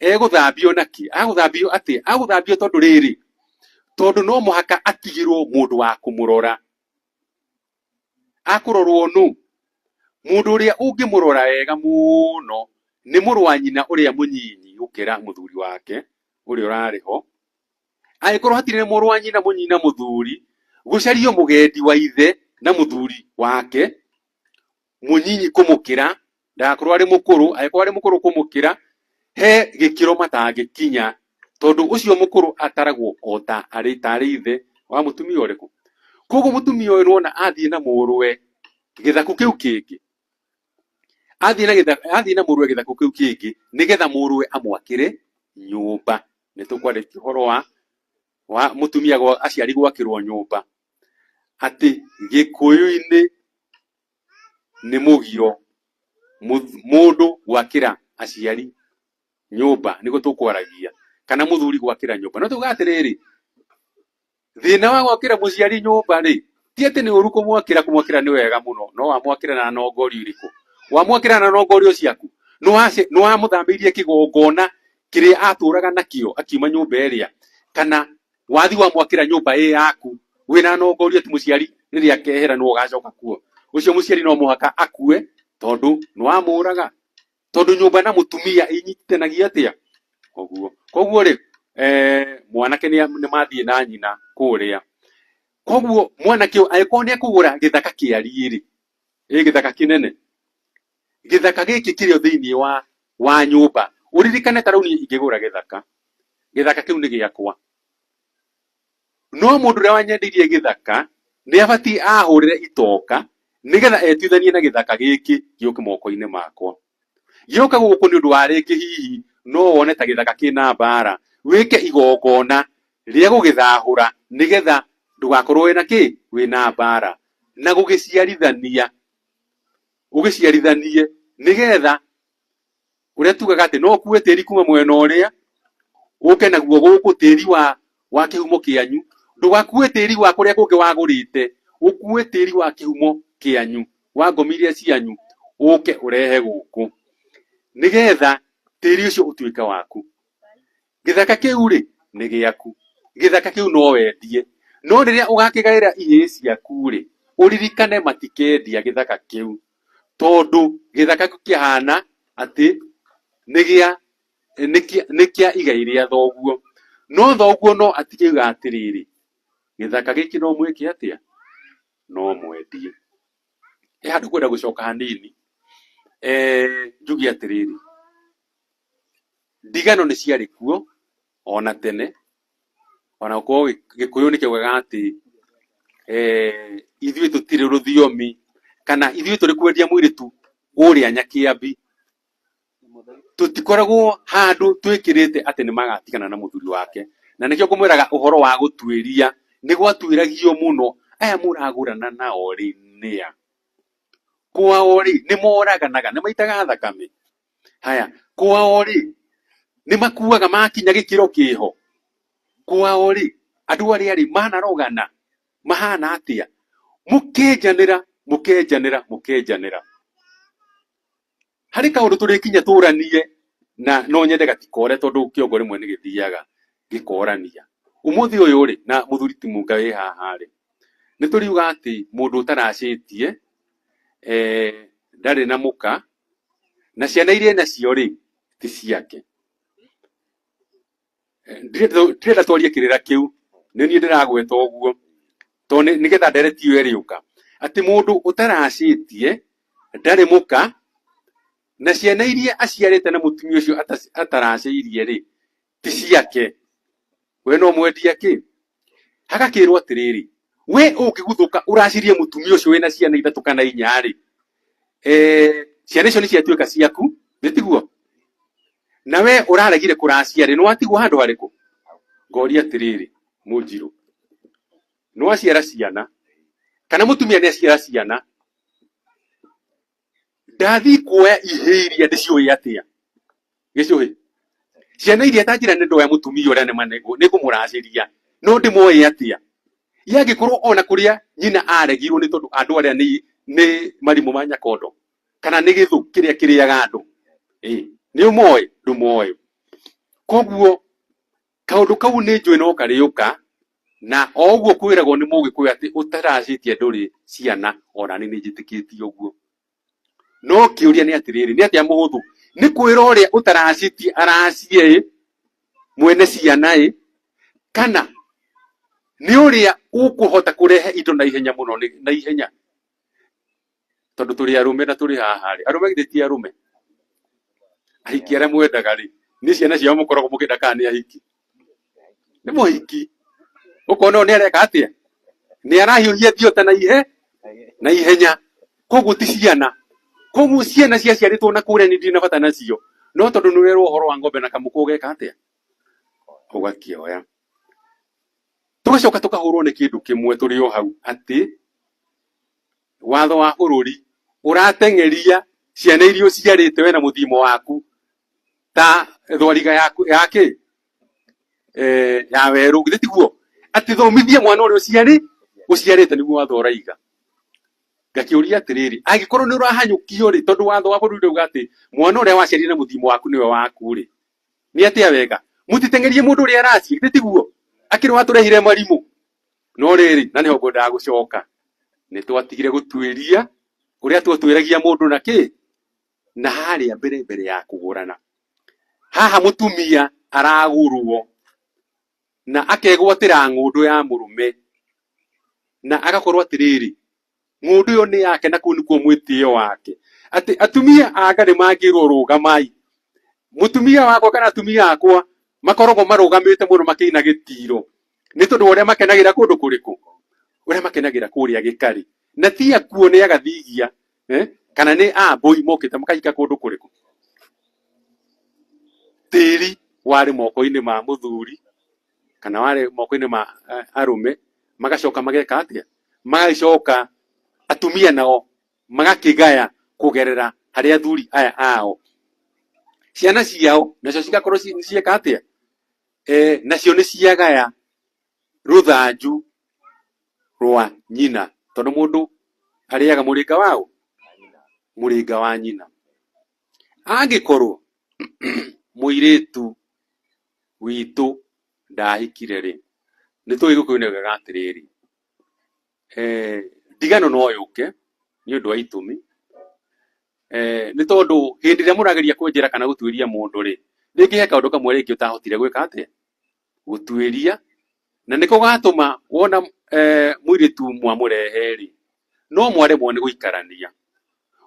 egũthambio na kĩ? Agũthambio atĩa? Agũthambio tondũ rĩrĩ, tondũ no mũhaka atigĩrwo mũndũ wa kũmũrora. Akũrorwo nũ? Mũndũ ũrĩa ũngĩmũrora wega mũno nĩ mũrũ wa nyina ũrĩa mũnyinyi gũkĩra mũthuri wake ũrĩa ũrarĩ ho. Angĩkorwo hatirĩ na mũrũ wa nyina mũnyinyi na mũthuri, gũcario mũgendi wa ithe na mũthuri wake mũnyinyi kũmũkĩra, ndagakorwo arĩ mũkũrũ, angĩkorwo arĩ mũkũrũ kũmũkĩra, he gĩkĩro matangĩkinya, tondũ ũcio mũkũrũ ataragwo o ta arĩ tarĩ ithe wa mũtumia ũrĩkũ. Koguo mũtumia ũyũ nĩwona athiĩ na mũrũwe gĩthaku kĩu kĩngĩ, athiĩ na gĩthaku, athiĩ na mũrũwe gĩthaku kĩu kĩngĩ, nĩgetha mũrũwe amwakĩre nyũmba. Nĩ tũkwarĩtie ũhoro wa mũtumia aciari gwakĩrwo nyũmba, atĩ Gĩkũyũ-inĩ nĩ mũgiro mũndũ gwakĩra aciari nyũmba, nĩguo tũkwaragia, kana mũthuri gwakĩra nyũmba. No tuga atĩrĩrĩ, thĩna wa gwakĩra mũciari nyũmba rĩ, ti atĩ nĩ ũru kũmwakĩra, kũmwakĩra nĩ wega mũno, no wamwakĩra na nongorio irĩkũ? Wamwakĩra na nongorio ciaku? Nĩ wamũthambĩirie kĩgongona kĩrĩa atũraga nakĩo akiuma nyũmba ĩrĩa? Kana wathi wamwakĩra nyũmba ĩ yaku wĩna nongorio atĩ mũciari rĩrĩa akehera nĩwe ũgacoka kuo? Ũcio mũciari no mũhaka akue tondũ nĩ wamũraga. Tondũ nyũmba na mũtumia inyitithanagia atĩa? Ũguo. Koguo rĩ, mwanake nĩ mathiĩ na nyina kũrĩa. Koguo mwanake ũyũ angĩkorwo nĩ ekũgũra gĩthaka kĩariĩ rĩ, ĩ gĩthaka kĩnene, gĩthaka gĩkĩ kĩrĩ o thĩinĩ wa nyũmba. Ũririkane ta rĩu niĩ ingĩgũra gĩthaka, gĩthaka kĩu nĩ gĩakwa. No mũndũ ũrĩa wanyendeirie gĩthaka nĩ abatiĩ ahũrĩre itoka nĩgetha etuithanie na gĩthaka gĩkĩ gĩũke moko-inĩ makwa. Gĩũka gũkũ nĩ ũndũ wa rĩngĩ hihi no wone ta gĩthaka kĩna mbara, wĩke igongona Rĩa gũgĩthahũra nĩgetha ndũgakorwo wĩna kĩ, wĩna mbara, na gũgĩciarithania, ũgĩciarithanie nĩgetha ũrĩa tugaga atĩ no ũkue tĩri kuma mwena ũrĩa ũke naguo gũkũ, tĩri wa kĩhumo kĩanyu, ndũgakue tĩri wa kũrĩa kũngĩ wagũrĩte, ũkue tĩri wa kĩhumo kĩanyu, wa ngomi iria cianyu, ũke ũrehe gũkũ nĩgetha tĩri ũcio ũtuĩke waku. Gĩthaka kĩu rĩ nĩ gĩaku, gĩthaka kĩu no wendie, no rĩrĩa ũgakĩgaĩra ihĩĩ ciaku rĩ, ũririkane matikendia gĩthaka kĩu, tondũ gĩthaka kĩu kĩhana atĩ nĩ gĩa nĩ kĩa igai rĩa thoguo. No thoguo no atigĩuga atĩrĩrĩ, gĩthaka gĩkĩ no mwĩke atĩa? No mwendie. He handũ ngwenda gũcoka hanini, njuge atĩrĩrĩ, ndigano nĩ ciarĩ kuo ona tene, ona gũkorwo Gĩkũyũ nĩ kĩaugaga atĩ ithuĩ tũtirĩ rũthiomi, kana ithuĩ tũrĩ kwendia mũirĩtu kũrĩa Nyakĩambi, tũtikoragwo handũ twĩkĩrĩte atĩ nĩ magatigana na mũthuri wake. Na nĩkĩo ngũmwĩraga ũhoro wa gũtuĩria, nĩ gwatuĩragio mũno, aya mũragũrana nao rĩ nĩa? Kwao rĩ nĩ moraganaga, nĩ maitaga thakame? Haya, kwao rĩ nĩ makuaga makinya gĩkĩro kĩho? Kwao rĩ andũ arĩa rĩ manarogana mahana atĩa? Mũkenjanĩra, mũkenjanĩra, mũkenjanĩra. Harĩ kaũndũ tũrĩkinya tũranie na no nyende gatikore tondũ kĩongo rĩmwe nĩ gĩthiaga gĩkorania. Ũmũthĩ ũyũ rĩ, na mũthuri ti Munga wĩ haha rĩ, nĩ tũriuga atĩ mũndũ ũtaracĩtie ndarĩ na mũka, na ciana iria enacio rĩ, ti ciake. Ndirenda twarie kĩrĩra kĩu, nĩ niĩ ndĩragweta ũguo, tondũ nĩgetha ndereti ĩyo ĩrĩũka. Atĩ mũndũ ũtaracĩtie, ndarĩ mũka, na ciana iria aciarĩte na mũtumia ũcio ataracĩirie rĩ, ti ciake. We no mwendie kĩ? Hagakĩrwo atĩrĩrĩ, we ũngĩguthũka ũracirie mũtumia ũcio wĩna ciana ithatũ kana inya rĩ, ciana icio nĩ ciatuĩka ciaku, nĩ tiguo? Na we ũraregire kũracia rĩ, nĩ watigwo handũ harĩkũ? Ngoria atĩrĩrĩ, Mũnjirũ, nĩ waciara ciana, kana mũtumia nĩ aciara ciana, ndathiĩ kuoya ihĩĩ iria ndĩciũĩ atĩa? Gĩcũhĩ. Ciana iria ta njĩra nĩ ndoya mũtumia ũrĩa nĩ ngũmũracĩria, no ndĩmoĩ atĩa? Ye angĩkorwo ona kũrĩa nyina aregirwo nĩ tondũ andũ arĩa nĩ marimũ ma nyakondo, kana nĩ gĩthũ kĩrĩa kĩrĩaga andũ, nĩ ũmoĩ? Ndũmoĩ. Koguo kaũndũ kau nĩ njũĩ no karĩũka, na o ũguo kwĩragwo nĩ mũgĩkũyũ atĩ ũtaracĩtie ndũrĩ ciana, ona niĩ nĩ njĩtĩkĩtie ũguo. No kĩũria nĩ atĩrĩrĩ, nĩ atĩa mũhũthũ? Nĩ kwĩra ũrĩa ũtaracĩtie aracie ĩ, mwene ciana ĩ, kana nĩ ũrĩa ũkũhota kũrehe indo na ihenya mũno na ihenya? Tondũ tũrĩ arũme na tũrĩ haha rĩ, arũme githĩ ti arũme? Ahiki arĩa mwendaga rĩ, nĩ ciana ciao mũkoragwo mũkĩenda kana nĩ ahiki? Nĩ mũhiki. Ũkona ũyũ nĩ areka atĩa? Nĩ arahiũhia thiota na ihe na ihenya. Koguo ti ciana. Koguo ciana ciaciarĩtwo na kũrĩa nĩ ndirĩ na bata nacio. No tondũ nĩ ũrerwo ũhoro wa ng'ombe na kamũkũ ũgeka atĩa? Ũgakĩoya. Tũgacoka tũkahũrwo nĩ kĩndũ kĩmwe tũrĩ o hau atĩ watho wa bũrũri ũrateng'eria ciana iria ũciarĩte we na mũthimo waku ta thwariga yaku ya kĩ ya werũ, githĩ tiguo? Atĩ thomithia mwana ũrĩa ũciarĩte nĩguo watho ũraiga. Ngakĩũria atĩrĩrĩ, angĩkorwo nĩ ũrahanyũkio rĩ, tondũ watho wa bũrũri ũrauga atĩ mwana ũrĩa waciarire na mũthimo waku nĩwe waku rĩ, nĩ atĩa wega? Mũtiteng'erie mũndũ ũrĩa araciĩ, githĩ tiguo? Akĩrĩ watũrehire marimũ. No rĩrĩ, na nĩho ngwendaga gũcoka, nĩ twatigire gũtuĩria ũrĩa twatuĩragia mũndũ na kĩ? Na harĩa mbere mbere ya kũgũrana. Haha mũtumia aragũrwo na akegwatĩra ng'ũndũ ya mũrũme na agakorwo atĩrĩrĩ, ng'ũndũ ĩyo nĩ yake na kũu nĩkuo mwĩtĩo wake. Atĩ atumia anga nĩ mangĩrwo rũgamai. Mũtumia wakwa kana atumia akwa makoragwo marũgamĩte mũno makĩina gĩtiro nĩ tondũ wa ũrĩa makenagĩra kũndũ kũrĩkũ? Ũrĩa makenagĩra kũrĩa gĩkarĩ. Na ti akuo nĩ agathigia kana nĩ ambũi mokĩte makahika kũndũ kũrĩkũ? Tĩri warĩ moko-inĩ ma mũthuri. Kana warĩ moko-inĩ ma arũme, magacoka mageka atĩa? Magacoka atumia nao magakĩgaya kũgerera harĩ athuri aya ao. Ciana ciao nacio cigakorwo nĩ cieka atĩa? Nacio nĩ ciagaya rũthanju rwa nyina, tondũ mũndũ arĩaga mũrĩnga waũ? Mũrĩnga wa nyina. Angĩkorwo mũirĩtu witũ ndahikire rĩ, nĩ tũĩ Gĩkũyũ nĩ augaga atĩrĩrĩ, ndigano no yũke nĩ ũndũ wa itũmi, nĩ tondũ hĩndĩ ĩrĩa mũrageria kwenjera kana gũtuĩria mũndũ rĩ, rĩngĩ he kaũndũ kamwe rĩngĩ ũtahotire gwĩka atĩa? Gũtuĩria, na nĩko gatũma wona mũirĩtu mwamũrehe rĩ, no mwaremwo nĩ gũikarania.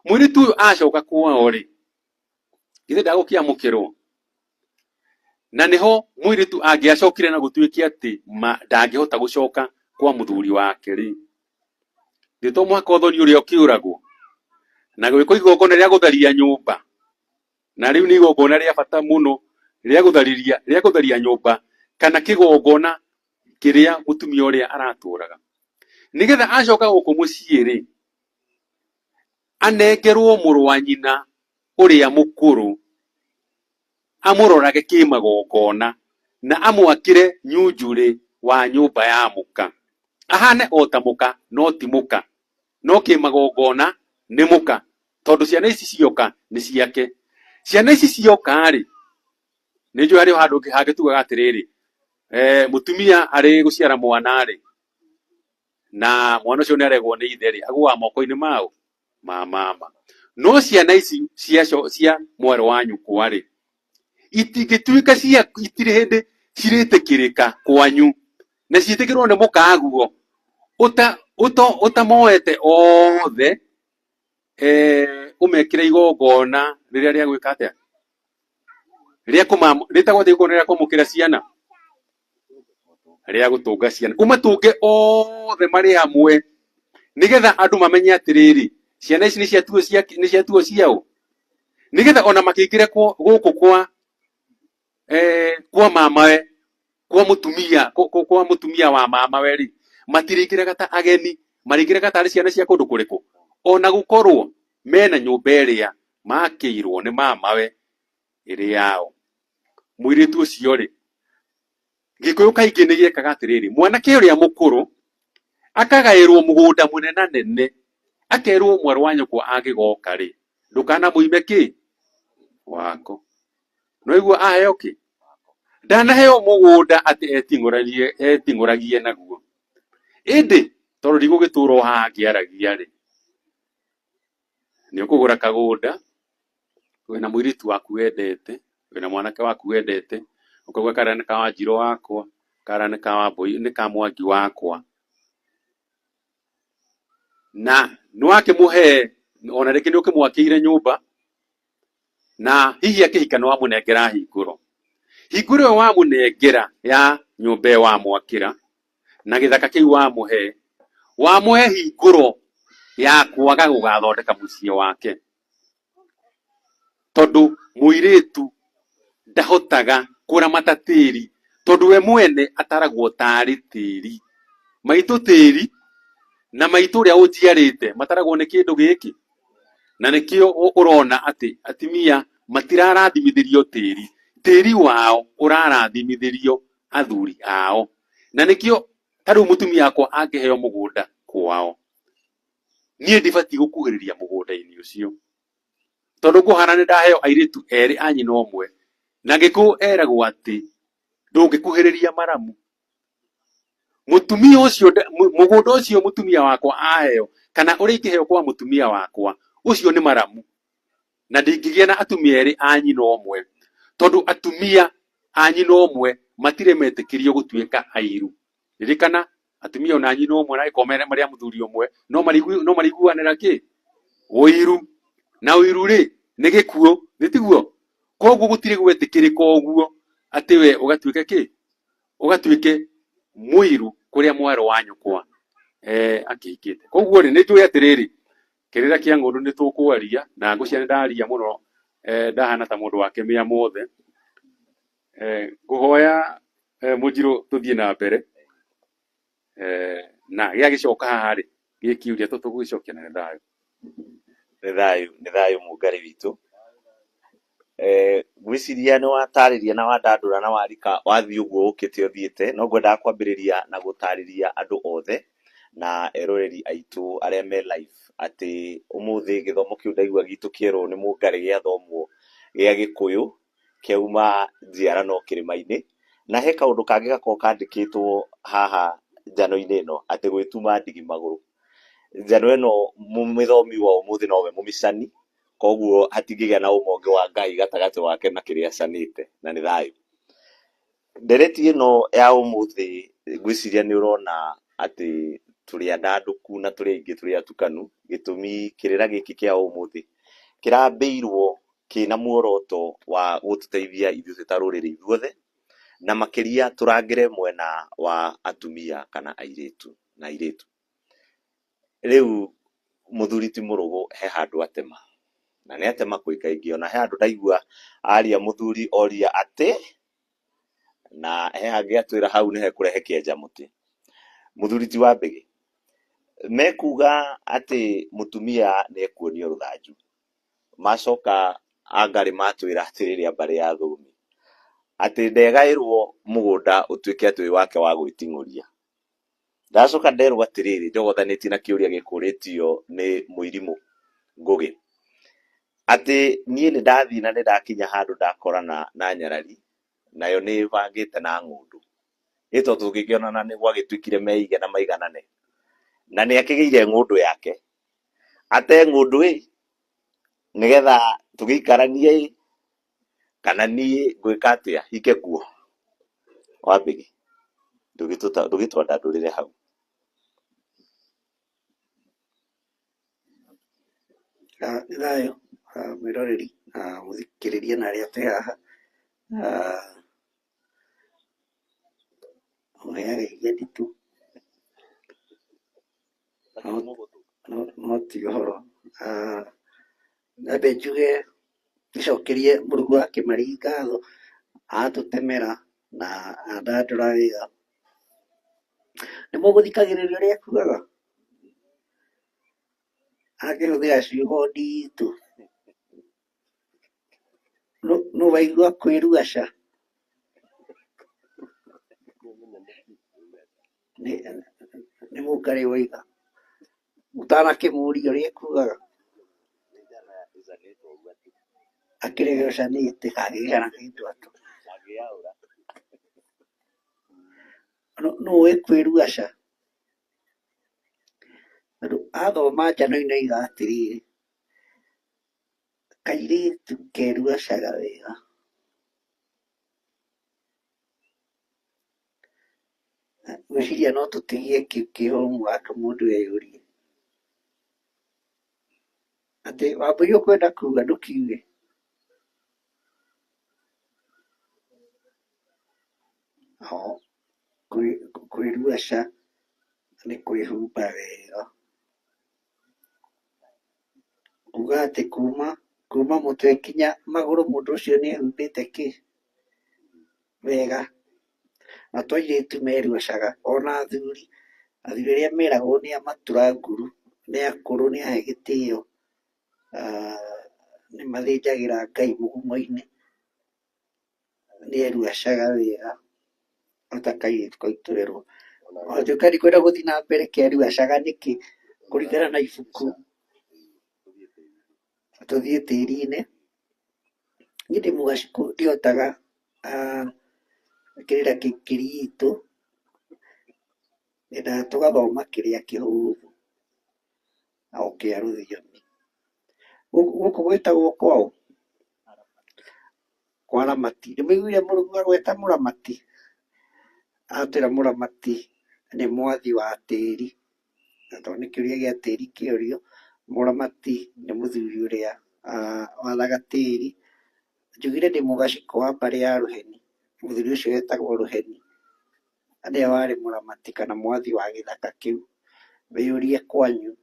Mũirĩtu ũyũ acoka kwao rĩ, githĩ ndagũkĩamũkĩrwo? Na nĩho mũirĩtu angĩacokire na gũtuĩke atĩ ndangĩhota gũcoka kwa mũthuri wake rĩ, githĩ to mũhaka ũthoni ũrĩa ũkĩũragwo na gwĩkwo igongona rĩa gũtharia nyũmba, na rĩu nĩ igongona rĩa bata mũno rĩa gũthariria rĩa gũtharia nyũmba kana kĩgongona kĩrĩa mũtumia ũrĩa aratũraga, nĩgetha acoka gũkũ mũciĩ rĩ, anengerwo mũrũ wa nyina ũrĩa mũkũrũ amũrorage kĩmagongona na amwakĩre nyunjurĩ wa nyũmba ya mũka. Ahane o ta mũka no ti mũka, no kĩmagongona nĩ mũka, tondũ ciana ici cioka nĩ ciake. Ciana ici cioka-rĩ, nĩ njũĩ harĩ handũ hangĩ tugaga atĩrĩrĩ, mũtumia arĩ gũciara mwana-rĩ, na mwana ũcio nĩ aregwo nĩ ithe-rĩ, agũaga moko-inĩ maũ? Ma mama. No ciana ici cia mwarĩ wa nyũkwa-rĩ, itingĩtuĩka cia, itirĩ hĩndĩ cirĩtĩkĩrĩka kwanyu, na ciĩtĩkĩrwo nĩ mũkaguo ũtamoete othe, ũmekĩre igongona rĩrĩa rĩa gwĩka atĩa? Rĩa rĩtagwo atĩa igongona rĩa kwamũkĩra ciana? Rĩa gũtũnga ciana. Ũmatũnge othe marĩ hamwe, nĩgetha andũ mamenye atĩrĩrĩ, ciana ici nĩ ciatuo ciaũ, nĩgetha ona makĩingĩre gũkũ kwa kwa mamawe, kwa mũtumia, kwa mũtumia wa mamawe rĩ, matirĩingĩraga ta ageni, marĩingĩraga tarĩ ciana cia kũndũ kũrĩkũ? Ona gũkorwo mena nyũmba ĩrĩa makĩirwo nĩ mamawe ĩrĩ yao. Mũirĩtu ũcio rĩ, Gĩkũyũ kaingĩ nĩ gĩekaga atĩrĩrĩ, mwanake ũrĩa mũkũrũ akagaĩrwo mũgũnda mũnenanene, akerwo mwarĩ wa nyũkwa angĩgoka rĩ, ndũkanamũime kĩ? Wako. Nĩwaigua aheo kĩ? Ndanaheo mũgũnda atĩ eting'ũragie naguo. Ĩndĩ tondũ ndigũgĩtũra o haha ngĩaragia rĩ, nĩ ũkũgũra kagũnda, wĩna mũirĩtu waku wendete, wĩna mwanake waku wendete, ũkauga karĩa nĩ ka Wanjirũ wakwa, karĩa nĩ ka Wambũi, nĩ ka Mwangi wakwa. Na nĩ wakĩmũhe, ona rĩngĩ nĩ ũkĩmwakĩire nyũmba, na hihi akĩhika nĩ wamũnengera hingũro. Hingũro ĩyo wamũnengera ya nyũmba ĩyo wamwakĩra, na gĩthaka kĩu wamũhe, wamũhe hingũro ya kwaga gũgathondeka mũciĩ wake. Tondũ mũirĩtu ndahotaga kũramata tĩri, tondũ we mwene ataragwo tarĩ tĩri. Maitũ tĩri na maitũ ũrĩa ũnjiarĩte mataragwo nĩ kĩndũ gĩkĩ. Na nĩkĩo ũrona atĩ atumia matirarathimithĩrio tĩri, tĩri wao ũrarathimithĩrio athuri ao. Na nĩkĩo ta rĩu mũtumia wakwa angĩheo mũgũnda kwao, niĩ ndibatiĩ gũkuhĩrĩria mũgũnda-inĩ ũcio, tondũ ngũhana nĩ ndaheo airĩtu erĩ a nyina ũmwe, na Gĩkũyũ eragwo atĩ ndũngĩkuhĩrĩria maramu. Mũtumia ũcio, mũgũnda ũcio mũtumia wakwa aheo kana ũrĩa ingĩheo kwa mũtumia wakwa, ũcio nĩ maramu, na ndingĩgĩa na atumia erĩ a nyina ũmwe, tondũ atumia a nyina ũmwe matirĩ metĩkĩrio gũtuĩka airu. Ririkana atumia ona a nyina ũmwe na angĩkorwo marĩ a mũthuri ũmwe no marĩiguanĩra kĩ? Ũiru. Na ũiru rĩ, nĩ gĩkuũ, nĩ tiguo? Koguo gũtirĩ gwetĩkĩrĩka ũguo atĩ we ũgatuĩke kĩ? Ũgatuĩke mũiru kũrĩa mwarĩ wa nyũkwa akĩhikĩte. Koguo rĩ, nĩ njũĩ atĩrĩrĩ, kĩrĩra kĩa ng'ũndũ nĩ tũkwaria, na ngũcia nĩ ndaria mũno, ndahana ta mũndũ wa kĩmĩa mothe. Ngũhoya Mũnjirũ tũthiĩ na mbere na gĩagĩcoka haha rĩ gĩkĩũria tũtũgũgĩcokia na nĩ thayũ. Nĩ thayũ, nĩ thayũ mũngarĩ witũ. Ngwĩciria nĩ watarĩria na wandandũra na warika wathiĩ ũguo ũkĩte ũthiĩte, no ngwendaga kwambĩrĩria na gũtarĩria andũ othe na eroreri aitũ arĩa me live atĩ ũmũthĩ gĩthomo kĩu ndaigua gitũ kĩerwo nĩ mũngarĩ gĩathomwo gĩa Gĩkũyũ kĩauma njiarano kĩrĩma-inĩ, na he kaũndũ kangĩ gakoragwo kandĩkĩtwo haha njano-inĩ ĩno atĩ gwĩtuma ndigi magũrũ. Njano ĩno mũmĩthomi wa ũmũthĩ nowe mũmĩcani, koguo hatingĩgĩa na ũma ũngĩ wa Ngai gatagatĩ wake na kĩrĩa acanĩte, na nĩ thayũ. Ndereti ĩno ya ũmũthĩ ngwĩciria nĩ ũrona atĩ tũrĩ andandũku na tũrĩ aingĩ tũrĩ atukanu, gĩtũmi kĩrĩra gĩkĩ kĩa ũmũthĩ kĩrambĩirwo kĩna muoroto wa gũtũteithia ithuĩ ta rũrĩrĩ ithuothe, na makĩria tũrangĩre mwena wa atumia kana airĩtu na airĩtu. Rĩu mũthuri ti Mũrũgũ he handũ atema, na nĩ atema kũingaingĩ, ona he handũ ndaigua aria mũthuri oria atĩ, na he hangĩ atwĩra hau nĩ hekũrehe kĩenja mũtĩ. Mũthuri ti Wambĩgĩ, mekuga atĩ mũtumia nĩ ekuonio rũthanju, macoka angarĩ matwĩra atĩrĩrĩ a mbarĩ ya Thũmi, atĩ ndegaĩrwo mũgũnda ũtuĩke atĩ wĩ wake wa gwĩting'ũria. Ndacoka nderwo atĩrĩrĩ, njogothanĩtie na kĩũria gĩkũrĩtio nĩ mũirimũ Ngũgĩ, atĩ niĩ nĩ ndathiĩ na nĩ ndakinya handũ ndakorana na nyarari, nayo nĩ ĩbangĩte na ng'ũndũ. Ĩ tondũ tũngĩkĩonana nĩ gwagĩtuĩkire meige na maiganane, na nĩ akĩgĩire ng'ũndũ yake, ate ng'ũndũ ĩ, nĩgetha tũgĩikaranie ĩ, kana niĩ ngwĩka atĩa hike kuo. Wambĩgĩ, ndũgĩtwandandũrĩre hau. Nĩ thayũ mwĩroreri na mũthikĩrĩria na arĩa twĩ haha. Ũheaga iria nditũ no ti ũhoro. Nyambe njuge ngicokerie Mũrungu wa Kĩmari ngatho atũtemera na andandũra wega. Nĩ mũgũthikagĩrĩria ũrĩa ekugaga? Akĩhũthĩra ciugo nditũ. Nũ waigua kwĩruaca? Nĩ mũngarĩ woiga. Ũtanakĩmũria ũrĩa ekugaga? Akĩrĩ we ũcanĩte kangĩgĩcana kĩndũ atũ. Nũ ũĩ kwĩruaca? Tondũ athoma njano-inĩ oiga atĩrĩrĩ, kairĩtu keruacaga wega. Ngwĩciria no tũtigie kĩu kĩ homework mũndũ eyũrie. Atĩ Wambũi ũkwenda kuga ndũkiuge. Kwĩruaca nĩ kwĩhumba wega. Kuga atĩ kuma mũtwe nginya magũrũ mũndũ ũcio nĩ ehumbĩte kĩ wega. Na to airĩtu meruacaga ona athuri, athuri arĩa meragwo nĩ a matura nguru, nĩ akũrũ, nĩ ahe gĩtĩo, nĩ mathĩnjagĩra Ngai mũgumo-inĩ, nĩ eruacaga wega ota kairĩtu kau twerwo. Ona tuĩka ndikwenda gũthiĩ na mbere keruacaga nĩkĩ kũringana na ibuku tũthiĩ tĩri-inĩ. Niĩ ndĩ mũgacikũ ndihotaga kĩrĩra kĩritũ, nyendaga tũgathoma kĩrĩa kĩhũthũ o kĩa rũthiomi. Gũkũ gwĩtagwo kwaũ? Kwa Ramati. Nĩ mũiguire Mũrungu agweta Mũramati? Atwĩra Mũramati nĩ mwathi wa tĩri. Na tondũ nĩ kĩũria gĩa tĩri kĩorio, Mũramati nĩ mũthuri ũrĩa wathaga tĩri. Njugire ndĩ mũgacikũ wa mbarĩ ya Rũheni. Mũthuri ũcio etagwo Rũheni. Nĩwe warĩ mũramati kana mwathi wa gĩthaka kĩu. Wĩyũrie kwanyu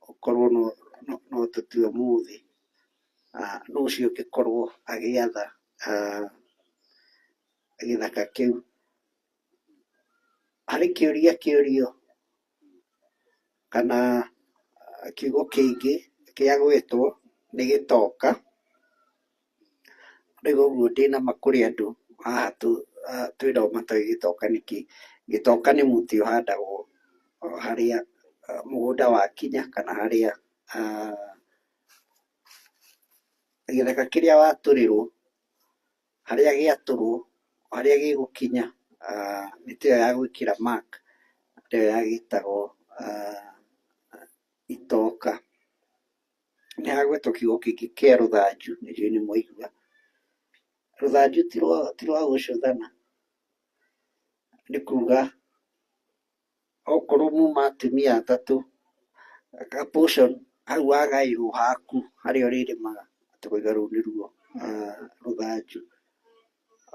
ũkorwo no tũtue ũmũthĩ nũ ũcio ũngĩkorwo agĩatha gĩthaka kĩu. Harĩ kĩũria kĩũrio kana kiugo kĩngĩ kĩa gwetwo nĩ gĩtoka. Rĩu ũguo ndĩna ma kũrĩ andũ haha twĩnao matoĩ gĩtoka nĩkĩ. Gĩtoka nĩ mũtĩ ũhandagwo harĩa mũgũnda wakinya kana harĩa gĩthaka kĩrĩa watũrĩrwo, harĩa gĩatũrwo, harĩa gĩgũkinya, mĩtĩ ĩyo ya gwĩkĩra mark nĩyo yagĩtagwo itoka. Nĩ hagwetwo kiugo kĩngĩ kĩa rũthanju, nĩnjũĩ nĩ mwaigua. Rũthanju ti rwa gũcũthana, nĩ kuga okorwo muma atumia atatũ, ga portion hau wagaĩrwo haku harĩa ũrĩrĩmaga, tũkauga rũu nĩruo rũthanju,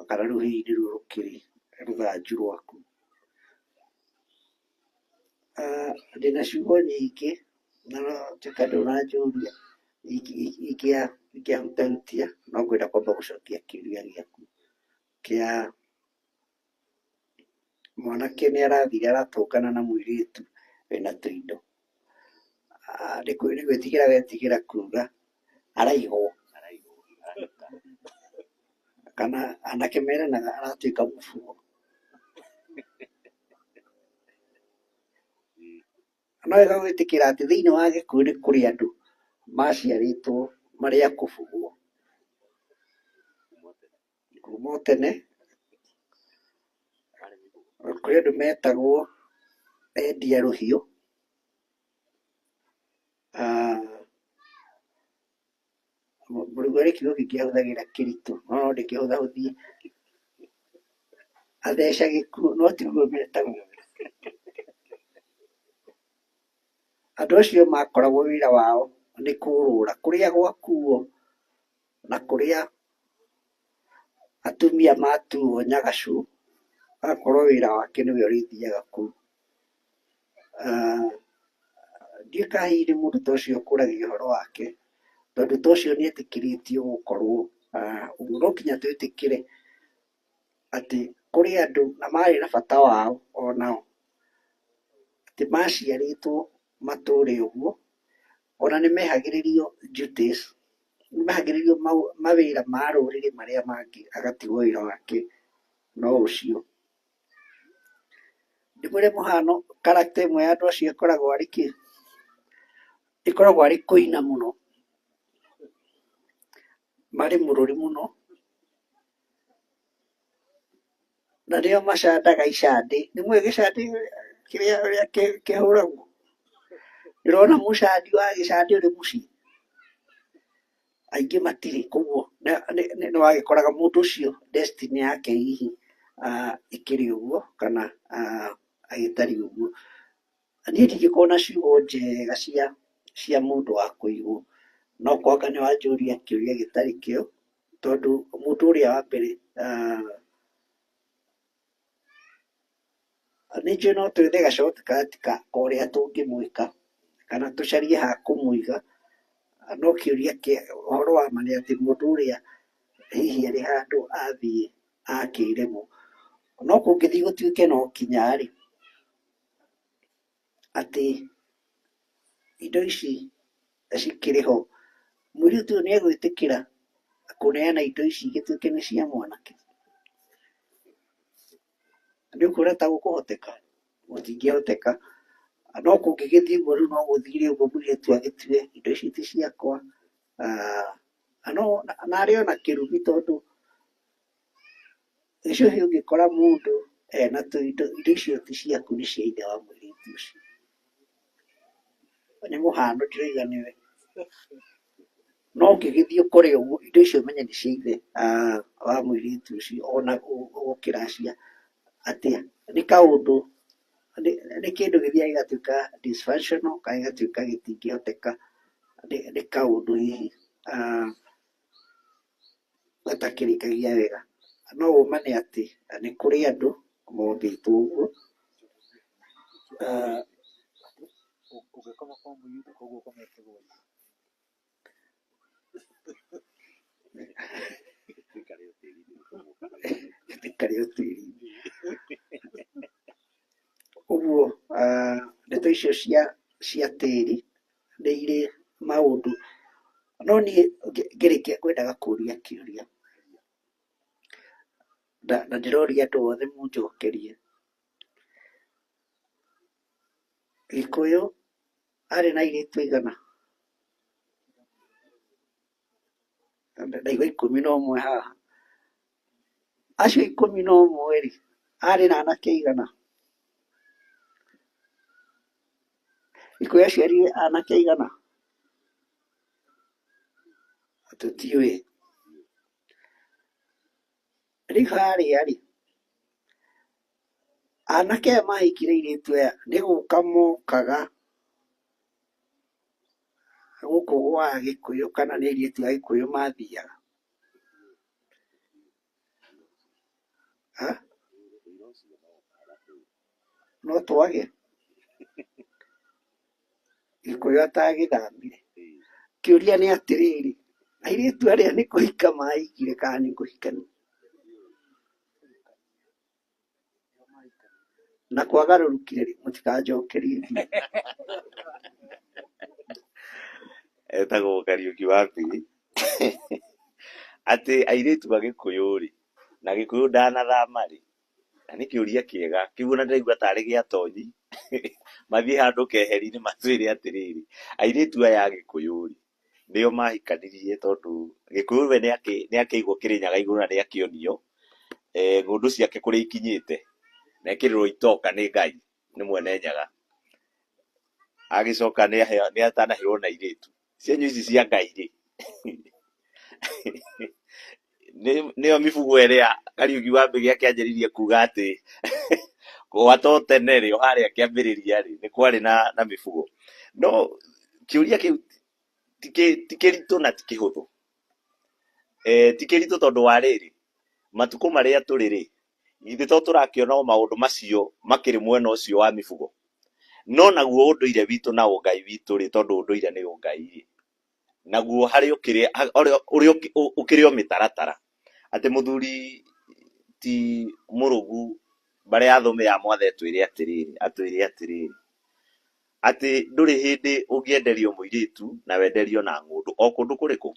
kana rũu hihi nĩruo rũkĩrĩ rũthanju rwaku. Ndĩna ciugo nyingĩ na no tuĩka ndũnanjũria ingĩahutahutia, no ngwenda kwamba gũcokia kĩũria gĩaku kĩa mwanake nĩ arathire aratũngana na mũirĩtu wĩna tũindo. Nĩ gwĩtigĩra wetigĩra kuga araigwo, kana anake meranaga aratuĩka mũbuo. No wega gwĩtĩkĩra atĩ thĩinĩ wa Gĩkũyũ nĩ kũrĩ andũ maciarĩtwo marĩ a kũbugwo kuma o tene. Kũrĩ andũ metagwo endia rũhiũ, Mũrungu harĩ kiugo kĩngĩ ahũthagĩra kĩritũ no no ndĩkĩhũthahũthie, atheca gĩkuũ no tiguo metagwo. Andũ acio makoragwo wĩra wao nĩ kũrũra kũrĩa gwakuo na kũrĩa atumia matuo nyagacũ, agakorwo wĩra wake nĩwe ũrĩthiaga kũu. Ndiũĩ kana hihi nĩ mũndũ ta ũcio ũkũragia ũhoro wake, tondũ ta ũcio nĩ etĩkĩrĩtio gũkorwo ũguo. No nginya twĩtĩkĩre atĩ kũrĩ andũ na marĩ na bata wao onao, atĩ maciarĩtwo matũre ũguo, ona nĩ mehagĩrĩrio duties, nĩ mehagĩrĩrio mawĩra ma rũrĩrĩ marĩa mangĩ, agatigwo wĩra wake no ũcio. Ndĩmwĩre mũhano character ĩmwe ya andũ acio ĩkoragwo arĩ kĩ? Ĩkoragwo arĩ kũina mũno, marĩ mũrũri mũno, na nĩo macandaga icandĩ. Nĩ mũĩ gĩcandĩ kĩrĩa ũrĩa kĩhũragwo? Ndĩrona mũcandi wa gĩcandĩ ũrĩ mũciĩ? Aingĩ matirĩ, koguo nĩ wagĩkoraga mũndũ ũcio destiny yake hihi ĩkĩrĩ ũguo kana agĩtariĩ ũguo. Niĩ ndingĩkorwo na ciugo njega cia mũndũ wa kũigwo, no kwanga nĩ wanjũria kĩũria gĩtarĩ kĩo, tondũ mũndũ ũrĩa wa mbere nĩ njũĩ no twethe ga shortcut ka ũrĩa tũngĩmwĩka kana tũcarie ha kũmũiga, no kĩũria kĩa ũhoro wa ma nĩ atĩ mũndũ ũrĩa hihi arĩ handũ athiĩ akĩremwo, no kũngĩthiĩ gũtuĩke no kinya rĩ, atĩ indo ici cikĩrĩ ho, mũirĩtu ũyũ nĩ egwĩtĩkĩra kũneana indo ici igĩtuĩke nĩ cia mwanake? Nĩ ũkuona ta gũkũhoteka? Gũtingĩhoteka. No kũngĩgĩthiĩ ũguo rĩu no gũthire ũguo mũirĩtu agĩtue indo ici ti ciakwa, na arĩ ona kĩrumi tondũ gĩcũhĩ ũngĩkora mũndũ ena tũindo, indo icio ti ciaku nĩ cia ithe wa mũirĩtu ũcio. Nĩ mũhano ndĩroiga nĩwe. No ũngĩgĩthiĩ ũkore ũguo indo icio ũmenye nĩ cia ithe wa mũirĩtu ũcio ona ũgũkĩracia atĩa. Nĩ kaũndũ, nĩ kĩndũ gĩthiaga gĩgatuĩka dysfunctional kana gĩgatuĩka gĩtingĩhoteka. Nĩ kaũndũ hihi gatakĩrĩkagia wega. No ũma nĩ atĩ nĩ kũrĩ andũ mombĩtwo ũguo. Ũngĩkoma kwa mũirĩtu koguo ũkomete gwa ithe. Gĩtĩ karĩo tĩri-inĩ. Ndeto icio cia tĩri nĩ irĩ maũndũ, no niĩ ngĩrĩkia ngwendaga kũria kĩũria, na ndĩroria andũ othe mũnjokerie. Gĩkũyũ arĩ na airĩtu aigana? Ndaigua 11 haha. Acio 11 rĩ, arĩ na anake aigana? Gĩkũyũ aciarire anake aigana? Tũtiũĩ. Rĩu harĩa rĩ, anake aya mahikire airĩtu aya nĩ gũka mokaga gũkũ gwa Gĩkũyũ kana nĩ airĩtu a Gĩkũyũ mathiaga? No twage Gĩkũyũ atagĩthamire. Kĩũria nĩ atĩrĩrĩ, airĩtu arĩa nĩ kũhika mahikire kana nĩ kũhikania? Na kwagarũrũkire rĩ, mũtikanjokerie. Etagwo Kariũki wa Mbĩgĩ. Atĩ airĩtu a Gĩkũyũ rĩ, na Gĩkũyũ ndanathama rĩ, na nĩ kĩũria kĩega, kĩu ona ndĩraigua tarĩ gĩa Tonyi, mathiĩ handũ keheri-inĩ matwĩre atĩrĩrĩ, airĩtu aya a Gĩkũyũ rĩ, nĩo mahikanirie tondũ Gĩkũyũ we nĩakĩigwo Kĩrĩnyaga igũrũ na nĩakĩonio ng'ũndũ ciake kũrĩa ikinyĩte, na ekĩrĩrwo itoka nĩ Ngai, nĩ mwene Nyaga. Agĩcoka nĩatanahĩrwo na airĩtu. Cianyu ici cia Ngai rĩ, nĩyo mĩbugo ĩrĩa Kariũki wa Mbĩgĩ akĩanjĩrĩirie kuga atĩ gwata o tene rĩ, o harĩa kĩambĩrĩria rĩ, nĩ kwarĩ na mĩbugo. No kĩũria kĩu ti kĩritũ na ti kĩhũthũ. Ti kĩritũ tondũ wa rĩrĩ, matukũ marĩa tũrĩ rĩ, githĩ to tũrakĩona o maũndũ macio makĩrĩ mwena ũcio wa mĩbugo. No naguo ũndũire witũ na ũngai witũ rĩ, tondũ ũndũire nĩ ũngai rĩ, naguo harĩ ũkĩrĩ ũkĩrĩ o mĩtaratara. Atĩ mũthuri ti mũrũgu mbarĩ ya thũmĩ ya mwathe atwĩre atĩrĩrĩ, atwĩre atĩrĩrĩ, atĩ ndũrĩ hĩndĩ ũngĩenderio mũirĩtu na wenderio na ng'ũndũ o kũndũ kũrĩkũ.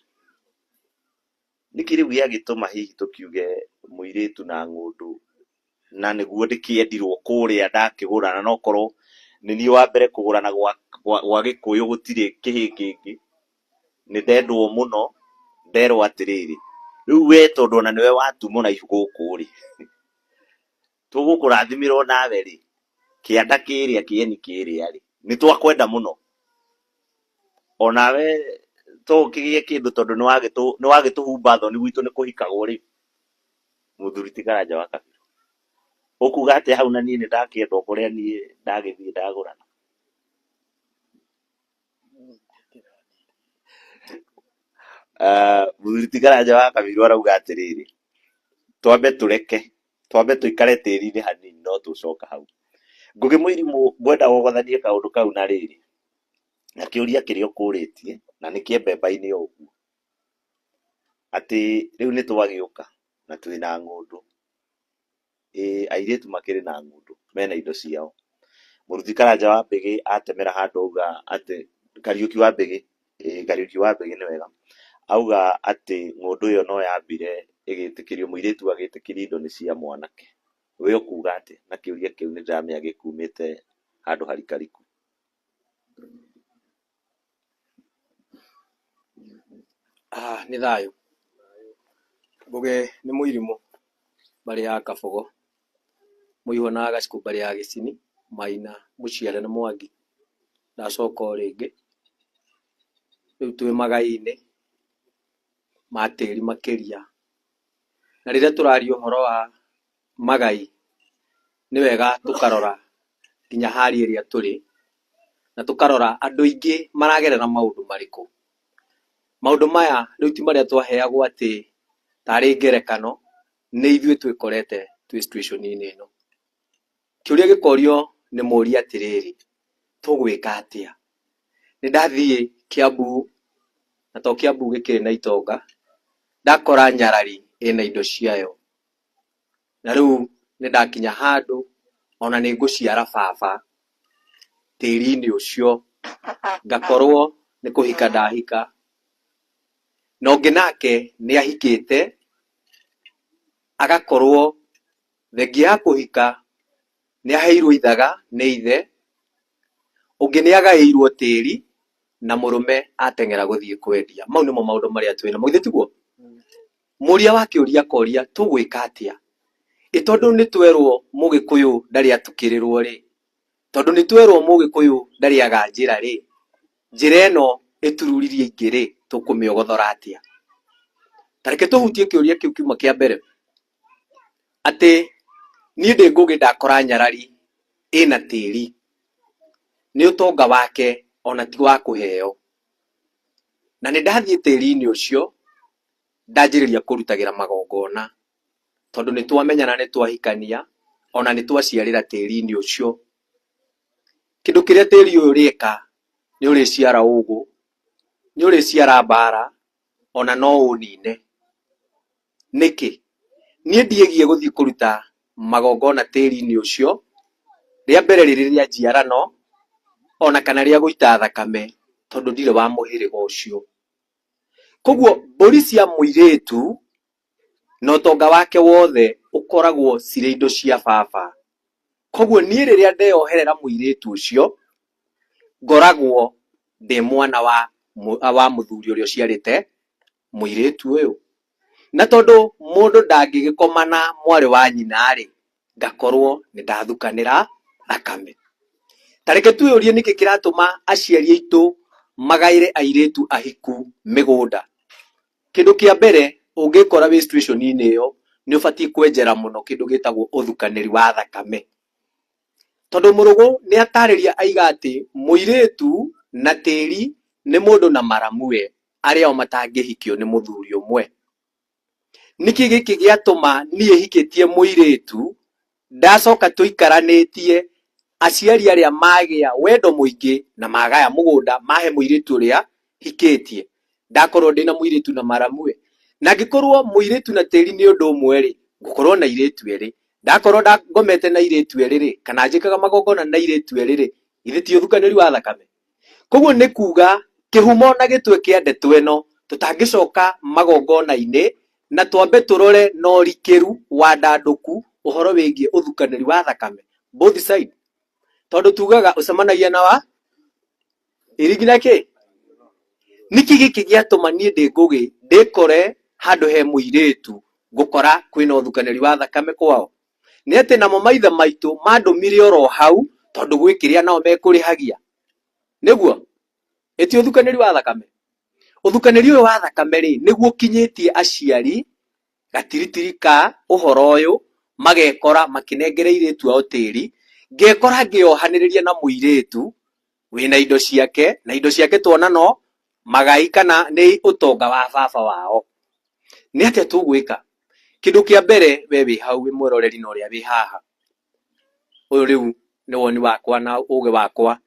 Nĩkĩ rĩu gĩagĩtũma hihi tũkiuge mũirĩtu na ng'ũndũ, na nĩguo ndĩkĩendirwo kũrĩa ndakĩgũrana, no korwo nĩ niĩ wa mbere kũgũrana gwa Gĩkũyũ gũtirĩ kĩhĩ kĩngĩ, nĩ ndendwo mũno, nderwo atĩrĩrĩ, rĩu we tondũ ona nĩwe watu mũraihu gũkũ rĩ, tũgũkũrathimĩra onawe rĩ, kĩanda kĩrĩa kĩeni kĩrĩa rĩ, nĩ twakwenda mũno. Onawe to ũkĩgĩe kĩndũ tondũ nĩwagĩtũhumba thoni gwitũ nĩ kũhikagwo rĩ. Mũthuri ti Karanja wa Kabirũ. Ũkuga atĩa hau na niĩ nĩ ndakĩendwo kũrĩa niĩ ndagĩthiĩ ndagũrana? Mũthuri ti Karanja wa Kabirũ arauga atĩrĩrĩ, twambe tũreke, twambe tũikare tĩri-inĩ hanini no tũcoka hau. Ngũgĩ Mũirimũ ngwenda wogothanie kaũndũ kau na rĩrĩ, na kĩũria kĩrĩa ũkũrĩtie, na nĩ kĩembemba-inĩ o ũguo, atĩ rĩu nĩ twagĩũka na twĩna ng'ũndũ, airĩtu makĩrĩ na ng'ũndũ, mena indo ciao. Mũruti Karanja wa Mbĩgĩ atemera handũ auga atĩ, Kariũki wa Mbĩgĩ, Kariũki wa Mbĩgĩ nĩ wega, auga atĩ ng'ũndũ ĩyo no yambire ĩgĩtĩkĩrio, mũirĩtu agĩtĩkĩrio indo nĩ cia mwanake. We ũkuga atĩa? Na kĩũria kĩu nĩ ndĩramenya gĩkumĩte handũ harikariku. Nĩ thayũ. Ngũgĩ nĩ mũirimũ mbarĩ ya Kabogo, mũihwa na Gacikũ mbarĩ ya Gĩcini, Maina mũciare na Mwangi. Ndacoka o rĩngĩ, rĩu twĩ magai-inĩ ma tĩri makĩria. Na rĩrĩa tũraria ũhoro wa magai, nĩ wega tũkarora nginya hali ĩrĩa tũrĩ, na tũkarora andũ aingĩ maragerera maũndũ marĩkũ. Maũndũ maya rĩu ti marĩa twaheagwo atĩ tarĩ ngerekano, nĩ ithuĩ twĩkorete twĩ situation-inĩ ĩno. Kĩũria gĩkorio nĩ mũria atĩrĩrĩ, tũgwĩka atĩa? Nĩ ndathiĩ Kiambu, na to Kiambu gĩkĩrĩ na itonga, ndakora nyarari ĩna indo ciayo. Na rĩu nĩ ndakinya handũ ona nĩ ngũciara baba. tĩri-inĩ ũcio, ngakorwo nĩ kũhika ndahika, na ũngĩ nake nĩ ahikĩte, agakorwo thengia ya kũhika nĩ aheirwo ithaga nĩ ithe, ũngĩ nĩ agaĩirwo tĩri na mũrũme ateng'era gũthiĩ kwendia. Mau nĩmo maũndũ marĩa twĩnamo, githĩ tiguo? Mũria wa kĩũria akoria tũgwĩka atĩa? Ĩ tondũ nĩ twerwo mũgĩkũyũ ndarĩ atukĩrĩrwo rĩ, tondũ nĩ twerwo mũgĩkũyũ ndarĩ aga njĩra rĩ, njĩra ĩno ĩtururirie ingĩ rĩ, tũkũmĩogothora atĩa? Ta reke tũhutie kĩũria kĩu kiuma kĩa mbere, atĩ niĩ ndĩ Ngũgĩ ndakora nyarari ĩna tĩri, nĩ ũtonga wake ona ti wa kũheo. Na nĩ ndathiĩ tĩri-inĩ ũcio, ndanjĩrĩria kũrutagĩra magongona, tondũ nĩ twamenyana nĩ twahikania, ona nĩ twaciarĩra tĩri-inĩ ũcio. Kĩndũ kĩrĩa tĩri ũyũ ũrĩka, nĩ ũrĩciara ũgũ, nĩ ũrĩciara mbara, ona no ũnine. Nĩkĩ? Niĩ ndiĩgiĩ gũthiĩ kũruta magongona tĩri-inĩ ũcio, rĩa mbere rĩrĩ rĩa njiarano, ona kana rĩa gũita thakame, tondũ ndirĩ wa mũhĩrĩga ũcio. Koguo mbũri cia mũirĩtu na ũtonga wake wothe ũkoragwo cirĩ indo cia baba. Koguo niĩ rĩrĩa ndeyoherera mũirĩtu ũcio, ngoragwo ndĩ mwana wa mũthuri ũrĩa ũciarĩte mũirĩtu ũyũ. Na tondũ mũndũ ndangĩgĩkoma na mwarĩ wa nyina rĩ, ngakorwo nĩ ndathukanĩra thakame. Ta reke twĩyũrie nĩkĩ kĩratũma aciari aitũ magaĩre airĩtu ahiku mĩgũnda. Kĩndũ kĩa mbere ũngĩkora wĩ situation-inĩ ĩyo, nĩ ũbatiĩ kwenjera mũno kĩndũ gĩtagwo ũthukanĩri wa thakame. Tondũ Mũrũgũ nĩ atarĩria aiga atĩ mũirĩtu na tĩri nĩ mũndũ na maramuwe arĩa o matangĩhikio nĩ mũthuri ũmwe. Nĩkĩ gĩkĩ gĩatũma niĩ hikĩtie mũirĩtu, ndacoka tũikaranĩtie, aciari arĩa magĩa wendo mũingĩ na magaya mũgũnda mahe mũirĩtu ũrĩa hikĩtie, ndakorwo ndĩna mũirĩtu na maramuwe. Na angĩkorwo mũirĩtu na tĩri nĩ ũndũ ũmwe rĩ, ngũkorwo na airĩtu erĩ. Ndakorwo ngomete na airĩtu erĩ rĩ, kana njĩkaga magongona na airĩtu erĩ rĩ, githĩ ti ũthukanĩri wa thakame? Koguo nĩ kuga kĩhumo na gĩtwe kĩa ndeto ĩno, tũtangĩcoka magongona-inĩ na twambe tũrore na ũrikĩru wandandũku ũhoro wĩgiĩ ũthukanĩri wa thakame both side. Tondũ tugaga ũcemanagia na wa irigi na kĩ? Nĩkĩ gĩkĩ gĩatũma niĩ ndĩ Ngũgĩ ndĩkore handũ he mũirĩtu ngũkora kwĩna ũthukanĩri wa thakame kwao? Nĩ atĩ namo maithe maitũ mandũmire oro hau tondũ gwĩ kĩrĩa nao mekũrĩhagia. Nĩguo? Ĩti ũthukanĩri wa thakame. Ũthukanĩri ũyũ wa thakame rĩ, nĩguo ũkinyĩtie aciari gatiritiri ka ũhoro ũyũ, magekora makĩnengera airĩtu ao tĩri, ngekora ngĩohanĩrĩria na mũirĩtu wĩna indo ciake, na indo ciake tuona no magai kana nĩ ũtonga wa baba wao. Nĩ atĩa tũgwĩka? Kĩndũ kĩa mbere we wĩ hau wĩ mwĩroreri na ũrĩa wĩ haha, ũyũ rĩu nĩ woni wakwa na ũgĩ wakwa.